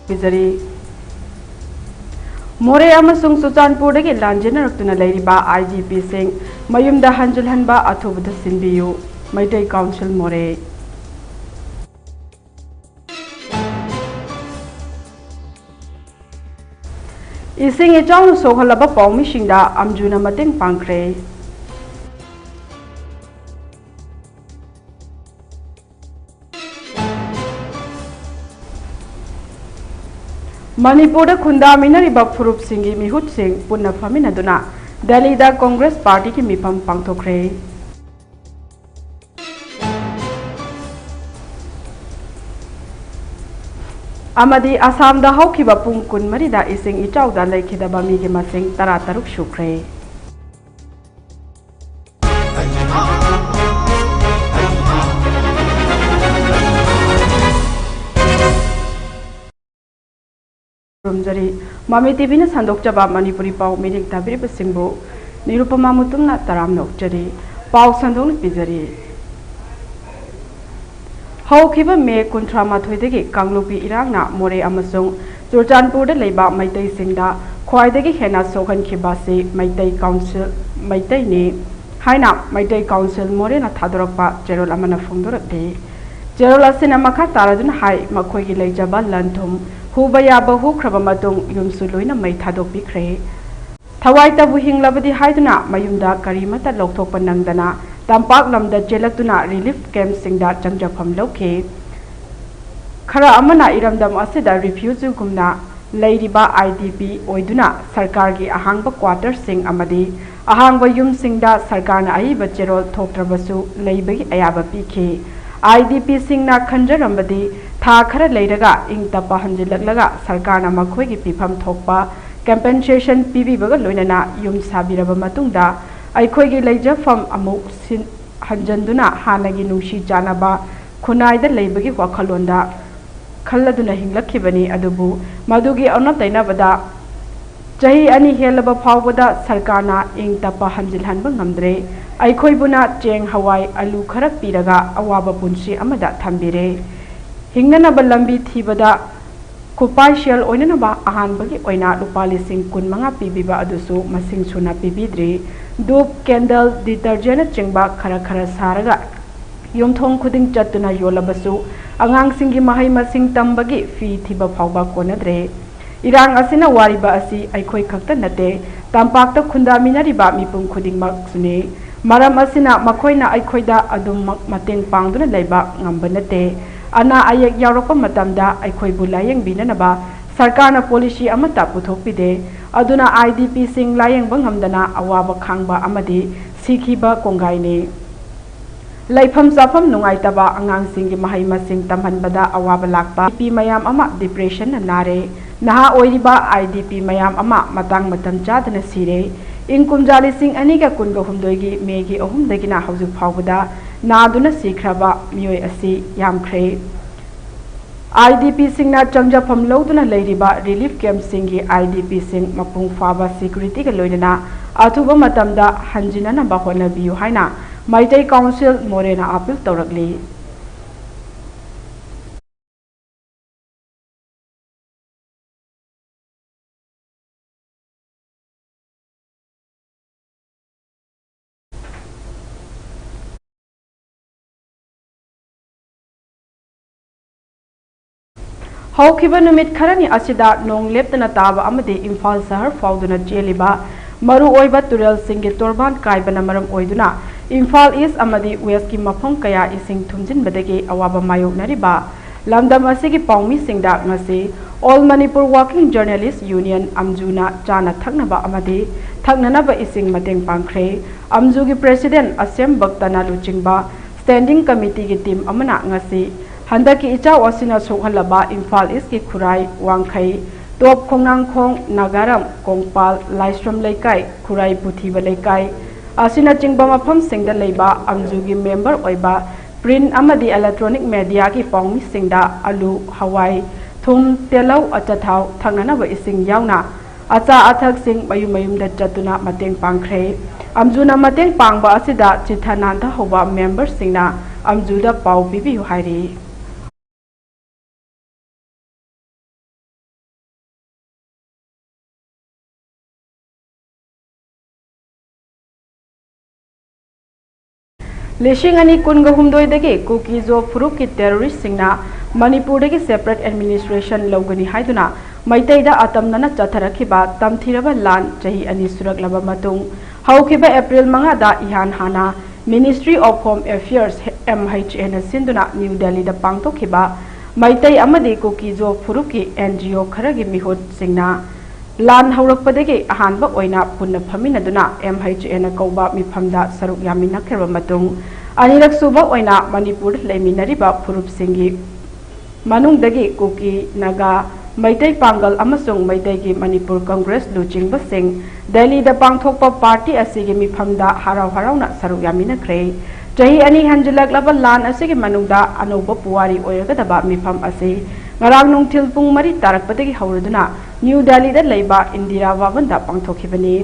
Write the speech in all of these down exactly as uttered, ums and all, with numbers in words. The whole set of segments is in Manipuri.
ꯄꯤꯖꯔꯤ꯫ ꯃꯣꯔꯦ ꯑꯃꯁꯨꯡ ꯆꯨꯔꯆꯥꯟꯄꯨꯔꯗꯒꯤ ꯂꯥꯟꯖꯦꯟꯅꯔꯛꯇꯨꯅ ꯂꯩꯔꯤꯕ IDPꯁꯤꯡ ꯃꯌꯨꯝꯗ ꯍꯟꯖꯤꯜꯍꯟꯕ ꯑꯊꯨꯕꯗ ꯁꯤꯟꯕꯤꯌꯨ, ꯃꯩꯇꯩ ꯀꯥꯎꯟꯁꯤꯜ ꯃꯣꯔꯦ꯫ ꯏꯁꯤꯡ ꯏꯆꯥꯎꯅ ꯁꯣꯛꯍꯜꯂꯕ ꯄꯥꯎꯃꯤꯁꯤꯡꯗ ꯑꯝꯖꯨꯅ ꯃꯇꯦꯡ ꯄꯥꯡꯈ꯭ꯔꯦ꯫ ꯃꯅꯤꯄꯨꯔꯗ ꯈꯨꯟꯗꯥꯃꯤꯟꯅꯔꯤꯕ ꯐꯨꯔꯨꯞꯁꯤꯡꯒꯤ ꯃꯤꯍꯨꯠꯁꯤꯡ ꯄꯨꯟꯅ ꯐꯝꯃꯤꯟꯅꯗꯨꯅ ꯗꯦꯜꯂꯤꯗ ꯀꯣꯡꯒ꯭ꯔꯦꯁ ꯄꯥꯔꯇꯤꯒꯤ ꯃꯤꯐꯝ ꯄꯥꯡꯊꯣꯛꯈ꯭ꯔꯦ꯫ ꯑꯃꯗꯤ ꯑꯁꯥꯝꯗ ꯍꯧꯈꯤꯕ ꯄꯨꯡ ꯀꯨꯟꯃꯔꯤꯗ ꯏꯁꯤꯡ ꯏꯆꯥꯎꯗ ꯂꯩꯈꯤꯗꯕ ꯃꯤꯒꯤ ꯃꯁꯤꯡ ꯇꯔꯥꯇꯔꯨꯛ ꯁꯨꯈ꯭ꯔꯦ꯫ ꯈꯨꯔꯨꯝꯖꯔꯤ꯫ ꯃꯃꯤ ꯇꯤꯚꯤꯅ ꯁꯟꯗꯣꯛꯆꯕ ꯃꯅꯤꯄꯨꯔꯤ ꯄꯥꯎ ꯃꯤꯔꯦꯡ ꯇꯥꯕꯤꯔꯤꯕꯁꯤꯡꯕꯨ ꯅꯤꯔꯨꯄꯃꯥ ꯃꯨꯇꯨꯝꯅ ꯇꯔꯥꯝꯅ ꯑꯣꯛꯆꯔꯤ꯫ ꯄꯥꯎ ꯁꯟꯗꯣꯛꯅ ꯄꯤꯖꯔꯤ꯫ ꯍꯧꯈꯤꯕ ꯃꯦ ꯀꯨꯟꯊ꯭ꯔꯥ ꯃꯥꯊꯣꯏꯗꯒꯤ ꯀꯥꯡꯂꯨꯞꯀꯤ ꯏꯔꯥꯡꯅ ꯃꯣꯔꯦ ꯑꯃꯁꯨꯡ ꯆꯨꯔꯆꯥꯟꯄꯨꯔꯗ ꯂꯩꯕ ꯃꯩꯇꯩꯁꯤꯡꯗ ꯈ꯭ꯋꯥꯏꯗꯒꯤ ꯍꯦꯟꯅ ꯁꯣꯛꯍꯟꯈꯤꯕ ꯑꯁꯤ ꯃꯩꯇꯩ ꯀꯥꯎꯟꯁꯤꯜ, ꯃꯩꯇꯩꯅꯤ ꯍꯥꯏꯅ ꯃꯩꯇꯩ ꯀꯥꯎꯟꯁꯤꯜ ꯃꯣꯔꯦꯅ ꯊꯥꯗꯣꯔꯛꯄ ꯆꯦꯔꯣꯜ ꯑꯃꯅ ꯐꯣꯡꯗꯣꯔꯛꯂꯤ꯫ ꯆꯦꯔꯣꯜ ꯑꯁꯤꯅ ꯃꯈꯥ ꯇꯥꯔꯗꯨꯅ ꯍꯥꯏ, ꯃꯈꯣꯏꯒꯤ ꯂꯩꯖꯕ ꯂꯟ ꯊꯨꯝ, ꯍꯨꯕ ꯌꯥꯕ ꯍꯨꯈ꯭ꯔꯕ ꯃꯇꯨꯡ ꯌꯨꯝꯁꯨ ꯂꯣꯏꯅ ꯃꯩ ꯊꯥꯗꯣꯛꯄꯤꯈ꯭ꯔꯦ꯫ ꯊꯋꯥꯏꯇꯕꯨ ꯍꯤꯡꯂꯕꯗꯤ ꯍꯥꯏꯗꯨꯅ ꯃꯌꯨꯝꯗ ꯀꯔꯤꯃꯠꯇ ꯂꯧꯊꯣꯛꯄ ꯅꯪꯗꯅ ꯇꯝꯄꯥꯛ ꯂꯝꯗ ꯆꯦꯜꯂꯛꯇꯨꯅ ꯔꯤꯂꯤꯐ ꯀꯦꯝꯞꯁꯤꯡꯗ ꯆꯪꯖꯐꯝ ꯂꯧꯈꯤ꯫ ꯈꯔ ꯑꯃꯅ ꯏꯔꯝꯗꯝ ꯑꯁꯤꯗ ꯔꯤꯐ꯭ꯌꯨꯖꯤꯒꯨꯝꯅ ꯂꯩꯔꯤꯕ IDP ꯑꯣꯏꯗꯨꯅ ꯁꯔꯀꯥꯔꯒꯤ ꯑꯍꯥꯡꯕ ꯀ꯭ꯋꯥꯇꯔꯁꯤꯡ ꯑꯃꯗꯤ ꯑꯍꯥꯡꯕ ꯌꯨꯝꯁꯤꯡꯗ ꯁꯔꯀꯥꯔꯅ ꯑꯏꯕ ꯆꯦꯔꯣꯜ ꯊꯣꯛꯇ꯭ꯔꯕꯁꯨ ꯂꯩꯕꯒꯤ ꯑꯌꯥꯕ ꯄꯤꯈꯤ꯫ IDPꯁꯤꯡꯅ ꯈꯟꯖꯔꯝꯕꯗꯤ ꯊꯥ ꯈꯔ ꯂꯩꯔꯒ ꯏꯪ ꯇꯞꯄ ꯍꯟꯖꯤꯜꯂꯛꯂꯒ ꯁꯔꯀꯥꯔꯅ ꯃꯈꯣꯏꯒꯤ ꯄꯤꯐꯝ ꯊꯣꯛꯄ ꯀꯝꯄꯦꯟꯁꯦꯁꯟ ꯄꯤꯕꯤꯕꯒ ꯂꯣꯏꯅꯅ ꯌꯨꯝ ꯁꯥꯕꯤꯔꯕ ꯃꯇꯨꯡꯗ ꯑꯩꯈꯣꯏꯒꯤ ꯂꯩꯖꯐꯝ ꯑꯃꯨꯛ ꯁꯤꯟ-, ꯍꯟꯖꯤꯟꯗꯨꯅ ꯍꯥꯟꯅꯒꯤ ꯅꯨꯡꯁꯤ ꯆꯥꯟꯅꯕ ꯈꯨꯟꯅꯥꯏꯗ ꯂꯩꯕꯒꯤ ꯋꯥꯈꯜꯂꯣꯟꯗ ꯈꯜꯂꯗꯨꯅ ꯍꯤꯡꯂꯛꯈꯤꯕꯅꯤ꯫ ꯑꯗꯨꯕꯨ ꯃꯗꯨꯒꯤ ꯑꯣꯟꯅ ꯇꯩꯅꯕꯗ ꯆꯍꯤ ꯑꯅꯤ ꯍꯦꯜꯂꯕ ꯐꯥꯎꯕꯗ ꯁꯔꯀꯥꯔꯅ ꯏꯪ ꯇꯞꯄ ꯍꯟꯖꯤꯜꯍꯟꯕ ꯉꯝꯗ꯭ꯔꯦ꯫ ꯑꯩꯈꯣꯏꯕꯨꯅ ꯆꯦꯡ, ꯍꯋꯥꯏ, ꯑꯂꯨ ꯈꯔ ꯄꯤꯔꯒ ꯑꯋꯥꯕ ꯄꯨꯟꯁꯤ ꯑꯃꯗ ꯊꯝꯕꯤꯔꯦ꯫ ꯍꯤꯡꯅꯅꯕ ꯂꯝꯕꯤ ꯊꯤꯕꯗ ꯈꯨꯠꯄꯥꯏ ꯁꯦꯜ ꯑꯣꯏꯅꯅꯕ ꯑꯍꯥꯟꯕꯒꯤ ꯑꯣꯏꯅ ꯂꯨꯄꯥ ꯂꯤꯁꯤꯡ ꯀꯨꯟ ꯃꯉꯥ ꯄꯤꯕꯤꯕ ꯑꯗꯨꯁꯨ ꯃꯁꯤꯡ ꯁꯨꯅ ꯄꯤꯕꯤꯗ꯭ꯔꯤ꯫ ꯙꯨꯞ, ꯀꯦꯟꯗꯜ, ꯗꯤꯇꯔꯖꯦꯟꯠꯅꯆꯤꯡꯕ ꯈꯔ ꯈꯔ ꯁꯥꯔꯒ ꯌꯨꯝꯊꯣꯡ ꯈꯨꯗꯤꯡ ꯆꯠꯇꯨꯅ ꯌꯣꯜꯂꯕꯁꯨ ꯑꯉꯥꯡꯁꯤꯡꯒꯤ ꯃꯍꯩ ꯃꯁꯤꯡ ꯇꯝꯕꯒꯤ ꯐꯤ ꯊꯤꯕ ꯐꯥꯎꯕ ꯀꯣꯟꯅꯗ꯭ꯔꯦ꯫ ꯏꯔꯥꯡ ꯑꯁꯤꯅ ꯋꯥꯔꯤꯕ ꯑꯁꯤ ꯑꯩꯈꯣꯏ ꯈꯛꯇ ꯅꯠꯇꯦ, ꯇꯝꯄꯥꯛꯇ ꯈꯨꯟꯗꯥꯃꯤꯟꯅꯔꯤꯕ ꯃꯤꯄꯨꯝ ꯈꯨꯗꯤꯡꯃꯛꯁꯨꯅꯤ꯫ ꯃꯔꯝ ꯑꯁꯤꯅ ꯃꯈꯣꯏꯅ ꯑꯩꯈꯣꯏꯗ ꯑꯗꯨꯃꯛ ꯃꯇꯦꯡ ꯄꯥꯡꯗꯨꯅ ꯂꯩꯕ ꯉꯝꯕ ꯅꯠꯇꯦ꯫ ꯑꯅꯥ ꯑꯌꯦꯛ ꯌꯥꯎꯔꯛꯄ ꯃꯇꯝꯗ ꯑꯩꯈꯣꯏꯕꯨ ꯂꯥꯌꯦꯡꯕꯤꯅꯅꯕ ꯁꯔꯀꯥꯔꯅ ꯄꯣꯂꯤꯁꯤ ꯑꯃꯠꯇ ꯄꯨꯊꯣꯛꯄꯤꯗꯦ꯫ ꯑꯗꯨꯅ IDPꯁꯤꯡ ꯂꯥꯌꯦꯡꯕ ꯉꯝꯗꯅ ꯑꯋꯥꯕ ꯈꯥꯡꯕ ꯑꯃꯗꯤ ꯁꯤꯈꯤꯕ ꯀꯣꯡꯒꯥꯏꯅꯤ꯫ ꯂꯩꯐꯝ ꯆꯥꯐꯝ ꯅꯨꯡꯉꯥꯏꯇꯕ, ꯑꯉꯥꯡꯁꯤꯡꯒꯤ ꯃꯍꯩ ꯃꯁꯤꯡ ꯇꯝꯍꯟꯕꯗ ꯑꯋꯥꯕ ꯂꯥꯛꯄ, ꯅꯨꯄꯤ ꯃꯌꯥꯝ ꯑꯃ depressionꯅ ꯅꯥꯔꯦ꯫ ꯅꯍꯥ ꯑꯣꯏꯔꯤꯕ IDP ꯃꯌꯥꯝ ꯑꯃ ꯃꯇꯥꯡ ꯃꯇꯝ ꯆꯥꯗꯅ ꯁꯤꯔꯦ꯫ ꯏꯪ ꯀꯨꯝꯖꯥ ꯂꯤꯁꯤꯡ ꯑꯅꯤꯒ ꯀꯨꯟꯒ ꯍꯨꯝꯗꯣꯏꯒꯤ ꯃꯦꯒꯤ ꯑꯍꯨꯝꯗꯒꯤꯅ ꯍꯧꯖꯤꯛ ꯐꯥꯎꯕꯗ ꯅꯥꯗꯨꯅ ꯁꯤꯈ꯭ꯔꯕ ꯃꯤꯑꯣꯏ ꯑꯁꯤ ꯌꯥꯝꯈ꯭ꯔꯦ꯫ IDPꯁꯤꯡꯅ ꯆꯪꯖꯐꯝ ꯂꯧꯗꯨꯅ ꯂꯩꯔꯤꯕ relief campꯁꯤꯡꯒꯤ IDPꯁꯤꯡ ꯃꯄꯨꯡ ꯐꯥꯕ securityꯒ ꯂꯣꯏꯅꯅ ꯑꯊꯨꯕ ꯃꯇꯝꯗ ꯍꯟꯖꯤꯟꯅꯅꯕ ꯍꯣꯠꯅꯕꯤꯌꯨ ꯍꯥꯏꯅ ꯃꯩꯇꯩ Council ꯃꯣꯔꯦꯅ appeal ꯇꯧꯔꯛꯂꯤ꯫ ꯍꯧꯈꯤꯕ ꯅꯨꯃꯤꯠ ꯈꯔꯅꯤ ꯑꯁꯤꯗ ꯅꯣꯡ ꯂꯦꯞꯇꯅ ꯇꯥꯕ ꯑꯃꯗꯤ ꯏꯝꯐꯥꯜ ꯁꯍꯔ ꯐꯥꯎꯗꯨꯅ ꯆꯦꯜꯂꯤꯕ ꯃꯔꯨꯑꯣꯏꯕ ꯇꯨꯔꯦꯜꯁꯤꯡꯒꯤ ꯇꯣꯔꯕꯥꯟ ꯀꯥꯏꯕꯅ ꯃꯔꯝ ꯑꯣꯏꯗꯨꯅ ꯏꯝꯐꯥꯜ East ꯑꯃꯗꯤ Westꯀꯤ ꯃꯐꯝ ꯀꯌꯥ ꯏꯁꯤꯡ ꯊꯨꯝꯖꯤꯟꯕꯗꯒꯤ ꯑꯋꯥꯕ ꯃꯥꯌꯣꯛꯅꯔꯤꯕ ꯂꯝꯗꯝ ꯑꯁꯤꯒꯤ ꯄꯥꯎꯃꯤꯁꯤꯡꯗ ꯉꯁꯤ All Manipur Working Journalist Union, ꯑꯝꯖꯨꯅ ꯆꯥꯅ ꯊꯛꯅꯕ ꯑꯃꯗꯤ ꯊꯛꯅꯅꯕ ꯏꯁꯤꯡ ꯃꯇꯦꯡ ꯄꯥꯡꯈ꯭ꯔꯦ꯫ ꯑꯝꯖꯨꯒꯤ President ꯑꯁꯦꯝ ꯚꯛꯇꯅ ꯂꯨꯆꯤꯡꯕ Standing Committeeꯒꯤ team ꯑꯃꯅ ꯉꯁꯤ ꯍꯟꯗꯛꯀꯤ ꯏꯆꯥꯎ ꯑꯁꯤꯅ ꯁꯣꯛꯍꯜꯂꯕ ꯏꯝꯐꯥꯜ Eastꯀꯤ ꯈꯨꯔꯥꯏ, ꯋꯥꯡꯈꯩ, ꯇꯣꯞ ꯈꯣꯡꯅꯥꯡꯈꯣꯡ, ꯅꯥꯒꯥꯔꯝ, ꯀꯣꯡꯄꯥꯜ, ꯂꯥꯏꯁ꯭ꯔꯝ ꯂꯩꯀꯥꯏ, ꯈꯨꯔꯥꯏ ꯄꯨꯊꯤꯕ ꯂꯩꯀꯥꯏ ꯑꯁꯤꯅꯆꯤꯡꯕ ꯃꯐꯝꯁꯤꯡꯗ ꯂꯩꯕ ꯑꯝꯖꯨꯒꯤ member ꯑꯣꯏꯕ print ꯑꯃꯗꯤ electronic mediaꯒꯤ ꯄꯥꯎꯃꯤꯁꯤꯡꯗ ꯑꯂꯨ, ꯍꯋꯥꯏ, ꯊꯨꯝ, ꯇꯦꯜꯍꯧ, ꯑꯆꯥꯊꯥꯎ, ꯊꯛꯅꯅꯕ ꯏꯁꯤꯡ ꯌꯥꯎꯅ ꯑꯆꯥ ꯑꯊꯛꯁꯤꯡ ꯃꯌꯨꯝ ꯃꯌꯨꯝꯗ ꯆꯠꯇꯨꯅ ꯃꯇꯦꯡ ꯄꯥꯡꯈ꯭ꯔꯦ꯫ ꯑꯝꯖꯨꯅ ꯃꯇꯦꯡ ꯄꯥꯡꯕ ꯑꯁꯤꯗ ꯆꯤꯊ ꯅꯥꯟꯊꯍꯧꯕ memberꯁꯤꯡꯅ ꯑꯝꯖꯨꯗ ꯄꯥꯎ ꯄꯤꯕꯤꯌꯨ ꯍꯥꯏꯔꯤ꯫ ꯂꯤꯁꯤꯡ ꯑꯅꯤ ꯀꯨꯟꯒ ꯍꯨꯝꯗꯣꯏꯗꯒꯤ ꯀꯨꯀꯤ-ꯖꯣ ꯐꯨꯔꯨꯞꯀꯤ terroristꯁꯤꯡꯅ ꯃꯅꯤꯄꯨꯔꯗꯒꯤ separate administration ꯂꯧꯒꯅꯤ ꯍꯥꯏꯗꯨꯅ ꯃꯩꯇꯩꯗ ꯑꯇꯝꯅꯅ ꯆꯠꯊꯔꯛꯈꯤꯕ ꯇꯝꯊꯤꯔꯕ ꯂꯥꯟ ꯆꯍꯤ ꯑꯅꯤ ꯁꯨꯔꯛꯂꯕ ꯃꯇꯨꯡ, ꯍꯧꯈꯤꯕ April ꯃꯉꯥꯗ ꯏꯍꯥꯟ ꯍꯥꯟꯅ Ministry of Home Affairs, MHAꯅ ꯁꯤꯟꯗꯨꯅ ꯅ꯭ꯌꯨ ꯗꯦꯜꯂꯤꯗ ꯄꯥꯡꯊꯣꯛꯈꯤꯕ ꯃꯩꯇꯩ ꯑꯃꯗꯤ ꯀꯨꯀꯤ-ꯖꯣ ꯐꯨꯔꯨꯞꯀꯤ NGO ꯈꯔꯒꯤ ꯃꯤꯍꯨꯠꯁꯤꯡꯅ ꯂꯥꯟ ꯍꯧꯔꯛꯄꯗꯒꯤ ꯑꯍꯥꯟꯕ ꯑꯣꯏꯅ ꯄꯨꯟꯅ ꯐꯝꯃꯤꯟꯅꯗꯨꯅ MHAꯅ ꯀꯧꯕ ꯃꯤꯐꯝꯗ ꯁꯔꯨꯛ ꯌꯥꯃꯤꯟꯅꯈ꯭ꯔꯕ ꯃꯇꯨꯡ, ꯑꯅꯤꯔꯛ ꯁꯨꯕ ꯑꯣꯏꯅ ꯃꯅꯤꯄꯨꯔꯗ ꯂꯩꯃꯤꯟꯅꯔꯤꯕ ꯐꯨꯔꯨꯞꯁꯤꯡꯒꯤ ꯃꯅꯨꯡꯗꯒꯤ ꯀꯨꯀꯤ, ꯅꯥꯒꯥ, ꯃꯩꯇꯩ ꯄꯥꯡꯒꯜ ꯑꯃꯁꯨꯡ ꯃꯩꯇꯩꯒꯤ ꯃꯅꯤꯄꯨꯔ ꯀꯪꯒ꯭ꯔꯦꯁ ꯂꯨꯆꯤꯡꯕꯁꯤꯡ ꯗꯦꯜꯂꯤꯗ ꯄꯥꯡꯊꯣꯛꯄ party ꯑꯁꯤꯒꯤ ꯃꯤꯐꯝꯗ ꯍꯔꯥꯎ ꯍꯔꯥꯎꯅ ꯁꯔꯨꯛ ꯌꯥꯃꯤꯟꯅꯈ꯭ꯔꯦ꯫ ꯆꯍꯤ ꯑꯅꯤ ꯍꯟꯖꯤꯜꯂꯛꯂꯕ ꯂꯥꯟ ꯑꯁꯤꯒꯤ ꯃꯅꯨꯡꯗ ꯑꯅꯧꯕ ꯄꯨꯋꯥꯔꯤ ꯑꯣꯏꯔꯒꯗꯕ ꯃꯤꯐꯝ ꯑꯁꯤ ꯉꯔꯥꯡ ꯅꯨꯡꯊꯤꯜ ꯄꯨꯡ ꯃꯔꯤ ꯇꯥꯔꯛꯄꯗꯒꯤ ꯍꯧꯔꯗꯨꯅ ꯅ꯭ꯌꯨ ꯗꯦꯜꯂꯤꯗ ꯂꯩꯕ ꯏꯟꯗꯤꯔꯥ ꯚꯕꯟꯗ ꯄꯥꯡꯊꯣꯛꯈꯤꯕꯅꯤ꯫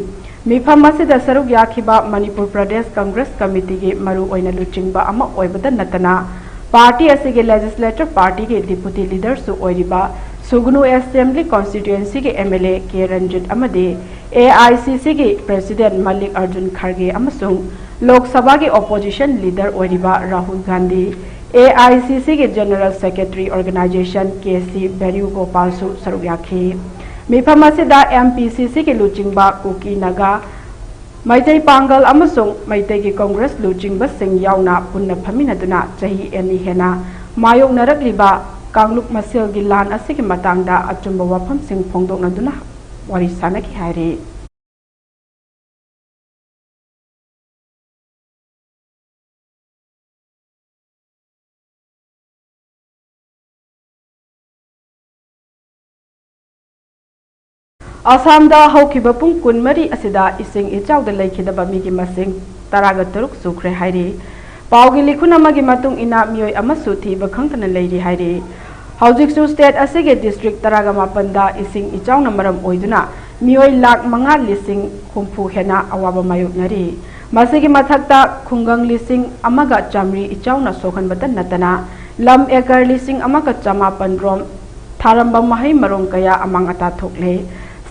ꯃꯤꯐꯝ ꯑꯁꯤꯗ ꯁꯔꯨꯛ ꯌꯥꯈꯤꯕ ꯃꯅꯤꯄꯨꯔ ꯄ꯭ꯔꯗꯦꯁ ꯀꯪꯒ꯭ꯔꯦꯁ ꯀꯃꯤꯇꯤꯒꯤ ꯃꯔꯨꯑꯣꯏꯅ ꯂꯨꯆꯤꯡꯕ ꯑꯃ ꯑꯣꯏꯕꯗ ꯅꯠꯇꯅ, party ꯑꯁꯤꯒꯤ legislature partyꯒꯤ deputy leaderꯁꯨ ꯑꯣꯏꯔꯤꯕ ꯁꯨꯒꯅꯨ Assembly constituencyꯒꯤ MLA ꯀꯦ ꯔꯟꯖꯤꯠ ꯑꯃꯗꯤ AICCꯒꯤ president ꯃꯜꯂꯤꯛ ꯑꯔꯖꯨꯟ ꯈꯔꯒꯦ ꯑꯃꯁꯨꯡ ꯂꯣꯛ ꯁꯚꯥꯒꯤ opposition leader ꯑꯣꯏꯔꯤꯕ Rahul Gandhi, AICCꯒꯤ general secretary organization K C ꯕꯦꯅꯨꯒꯣꯄꯥꯜꯁꯨ ꯁꯔꯨꯛ ꯌꯥꯈꯤ꯫ ꯃꯤꯐꯝ ꯑꯁꯤꯗ MPCCꯒꯤ ꯂꯨꯆꯤꯡꯕ ꯀꯨꯀꯤ, ꯅꯥꯒꯥ, ꯃꯩꯇꯩ ꯄꯥꯡꯒꯜ ꯑꯃꯁꯨꯡ ꯃꯩꯇꯩꯒꯤ ꯀꯪꯒ꯭ꯔꯦꯁ ꯂꯨꯆꯤꯡꯕꯁꯤꯡ ꯌꯥꯎꯅ ꯄꯨꯟꯅ ꯐꯝꯃꯤꯟꯅꯗꯨꯅ ꯆꯍꯤ ꯑꯅꯤ ꯍꯦꯟꯅ ꯃꯥꯌꯣꯛꯅꯔꯛꯂꯤꯕ ꯀꯥꯡꯂꯨꯞ ꯃꯁꯦꯜꯒꯤ ꯂꯥꯟ ꯑꯁꯤꯒꯤ ꯃꯇꯥꯡꯗ ꯑꯆꯨꯝꯕ ꯋꯥꯐꯝꯁꯤꯡ ꯐꯣꯡꯗꯣꯛꯅꯗꯨꯅ ꯋꯥꯔꯤ ꯁꯥꯅꯈꯤ ꯍꯥꯏꯔꯤ꯫ ꯑꯁꯥꯝꯗ ꯍꯧꯈꯤꯕ ꯄꯨꯡ ꯀꯨꯟꯃꯔꯤ ꯑꯁꯤꯗ ꯏꯁꯤꯡ ꯏꯆꯥꯎꯗ ꯂꯩꯈꯤꯗꯕ ꯃꯤꯒꯤ ꯃꯁꯤꯡ ꯇꯔꯥꯒ ꯇꯔꯨꯛ ꯁꯨꯈ꯭ꯔꯦ ꯍꯥꯏꯔꯤ꯫ ꯄꯥꯎꯒꯤ ꯂꯤꯈꯨꯟ ꯑꯃꯒꯤ ꯃꯇꯨꯡ ꯏꯟꯅ ꯃꯤꯑꯣꯏ ꯑꯃꯁꯨ ꯊꯤꯕ ꯈꯪꯗꯅ ꯂꯩꯔꯤ ꯍꯥꯏꯔꯤ꯫ ꯍꯧꯖꯤꯛꯁꯨ state ꯑꯁꯤꯒꯤ district ꯇꯔꯥꯒ ꯃꯥꯄꯟꯗ ꯏꯁꯤꯡ ꯏꯆꯥꯎꯅ ꯃꯔꯝ ꯑꯣꯏꯗꯨꯅ ꯃꯤꯑꯣꯏ ꯂꯥꯈ ꯃꯉꯥ ꯂꯤꯁꯤꯡ ꯍꯨꯝꯐꯨ ꯍꯦꯟꯅ ꯑꯋꯥꯕ ꯃꯥꯌꯣꯛꯅꯔꯤ꯫ ꯃꯁꯤꯒꯤ ꯃꯊꯛꯇ ꯈꯨꯡꯒꯪ ꯂꯤꯁꯤꯡ ꯑꯃꯒ ꯆꯥꯃꯔꯤ ꯏꯆꯥꯎꯅ ꯁꯣꯛꯍꯟꯕꯇ ꯅꯠꯇꯅ ꯂꯝ acre ꯂꯤꯁꯤꯡ ꯑꯃꯒ ꯆꯃꯥꯄꯟ ꯔꯣꯝ ꯊꯥꯔꯝꯕ ꯃꯍꯩ ꯃꯔꯣꯡ ꯀꯌꯥ ꯑꯃꯥꯡ ꯑꯇꯥ ꯊꯣꯛꯂꯦ꯫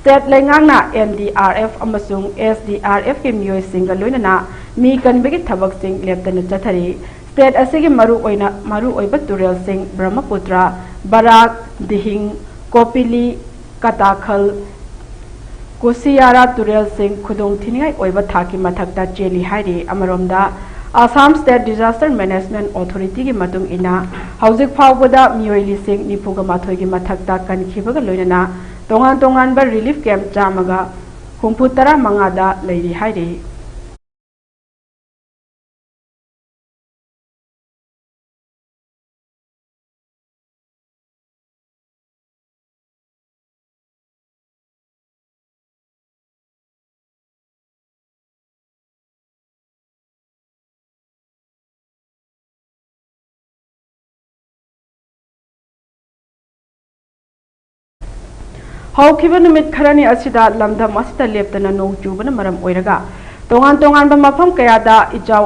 State ꯂꯩꯉꯥꯛꯅ NDRF ꯑꯃꯁꯨꯡ SDRFꯀꯤ ꯃꯤꯑꯣꯏꯁꯤꯡꯒ ꯂꯣꯏꯅꯅ ꯃꯤ ꯀꯟꯕꯒꯤ ꯊꯕꯛꯁꯤꯡ ꯂꯦꯞꯇꯅ ꯆꯠꯊꯔꯤ꯫ State ꯑꯁꯤꯒꯤ ꯃꯔꯨ ꯑꯣꯏꯅ ꯃꯔꯨ ꯑꯣꯏꯕ ꯇꯨꯔꯦꯜꯁꯤꯡ ꯕ꯭ꯔꯍ꯭ꯃꯄꯨꯇ꯭ꯔ, ꯕꯔꯥꯛ, ꯗꯤꯍꯤꯡ, ꯀꯣꯄꯤꯂꯤ, ꯀꯇꯥꯈꯜ, ꯀꯨꯁꯤꯌꯥꯔꯥ ꯇꯨꯔꯦꯜꯁꯤꯡ ꯈꯨꯗꯣꯡ ꯊꯤꯅꯤꯡꯉꯥꯏ ꯑꯣꯏꯕ ꯊꯥꯛꯀꯤ ꯃꯊꯛꯇ ꯆꯦꯜꯂꯤ ꯍꯥꯏꯔꯤ꯫ ꯑꯃꯔꯣꯝꯗ, Assam State Disaster Management Authority ꯒꯤ ꯃꯇꯨꯡ ꯏꯟꯅ, ꯍꯧꯖꯤꯛ ꯐꯥꯎꯕꯗ ꯃꯤꯑꯣꯏ ꯂꯤꯁꯤꯡ ꯅꯤꯐꯨꯒ ꯃꯥꯊꯣꯏꯒꯤ ꯃꯊꯛꯇ ꯀꯟꯈꯤꯕꯒ ꯂꯣꯏꯅꯅ ꯇꯣꯉꯥꯟ ꯇꯣꯉꯥꯟꯕ relief camp ꯆꯥꯝꯃꯒ ꯍꯨꯝꯐꯨ ꯇꯔꯥ ꯃꯉꯥꯗ ꯂꯩꯔꯤ ꯍꯥꯏꯔꯤ꯫ ꯍꯧꯈꯤꯕ ꯅꯨꯃꯤꯠ ꯈꯔꯅꯤ ꯑꯁꯤꯗ ꯂꯝꯗꯝ ꯑꯁꯤꯗ ꯂꯦꯞꯇꯅ ꯅꯣꯡ ꯆꯨꯕꯅ ꯃꯔꯝ ꯑꯣꯏꯔꯒ ꯇꯣꯉꯥꯟ ꯇꯣꯉꯥꯟꯕ ꯃꯐꯝ ꯀꯌꯥꯗ ꯏꯆꯥꯎ,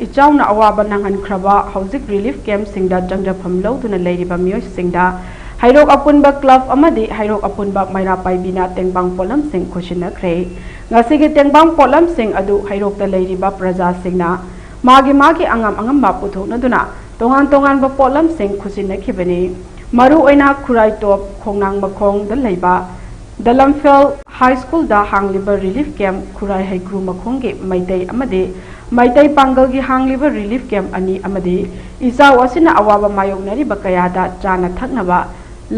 ꯏꯆꯥꯎꯅ ꯑꯋꯥꯕ ꯅꯪꯍꯟꯈ꯭ꯔꯕ ꯍꯧꯖꯤꯛ relief camp ꯁꯤꯡꯗ ꯆꯪꯖꯐꯝ ꯂꯧꯗꯨꯅ ꯂꯩꯔꯤꯕ ꯃꯤꯑꯣꯏꯁꯤꯡꯗ ꯍꯩꯔꯣꯛ ꯑꯄꯨꯟꯕ club ꯑꯃꯗꯤ ꯍꯩꯔꯣꯛ ꯑꯄꯨꯟꯕ ꯃꯩꯔꯥ ꯄꯥꯏꯕꯤꯅ ꯇꯦꯡꯕꯥꯡ ꯄꯣꯠꯂꯝꯁꯤꯡ ꯈꯨꯠꯁꯤꯟꯅꯈ꯭ꯔꯦ꯫ ꯉꯁꯤꯒꯤ ꯇꯦꯡꯕꯥꯡ ꯄꯣꯠꯂꯝꯁꯤꯡ ꯑꯗꯨ ꯍꯩꯔꯣꯛꯇ ꯂꯩꯔꯤꯕ ꯄ꯭ꯔꯖꯥꯁꯤꯡꯅ ꯃꯥꯒꯤ ꯃꯥꯒꯤ ꯑꯉꯝ ꯑꯉꯝꯕ ꯄꯨꯊꯣꯛꯅꯗꯨꯅ ꯇꯣꯉꯥꯟ ꯇꯣꯉꯥꯟꯕ ꯄꯣꯠꯂꯝꯁꯤꯡ ꯈꯨꯠꯁꯤꯟꯅꯈꯤꯕꯅꯤ꯫ ꯃꯔꯨꯑꯣꯏꯅ ꯈꯨꯔꯥꯏ ꯇꯣꯞ ꯈꯣꯡꯅꯥꯡ ꯃꯈꯣꯡꯗ ꯂꯩꯕ ꯗ ꯂꯝꯐꯦꯜ ꯍꯥꯏ ꯁ꯭ꯀꯨꯜꯗ ꯍꯥꯡꯂꯤꯕ relief camp ꯈꯨꯔꯥꯏ ꯍꯩꯀ꯭ꯔꯨ ꯃꯈꯣꯡꯒꯤ ꯃꯩꯇꯩ ꯑꯃꯗꯤ ꯃꯩꯇꯩ ꯄꯥꯡꯒꯜꯒꯤ ꯍꯥꯡꯂꯤꯕ relief camp ꯑꯅꯤ ꯑꯃꯗꯤ ꯏꯆꯥꯎ ꯑꯁꯤꯅ ꯑꯋꯥꯕ ꯃꯥꯌꯣꯛꯅꯔꯤꯕ ꯀꯌꯥꯗ ꯆꯥꯅ ꯊꯛꯅꯕ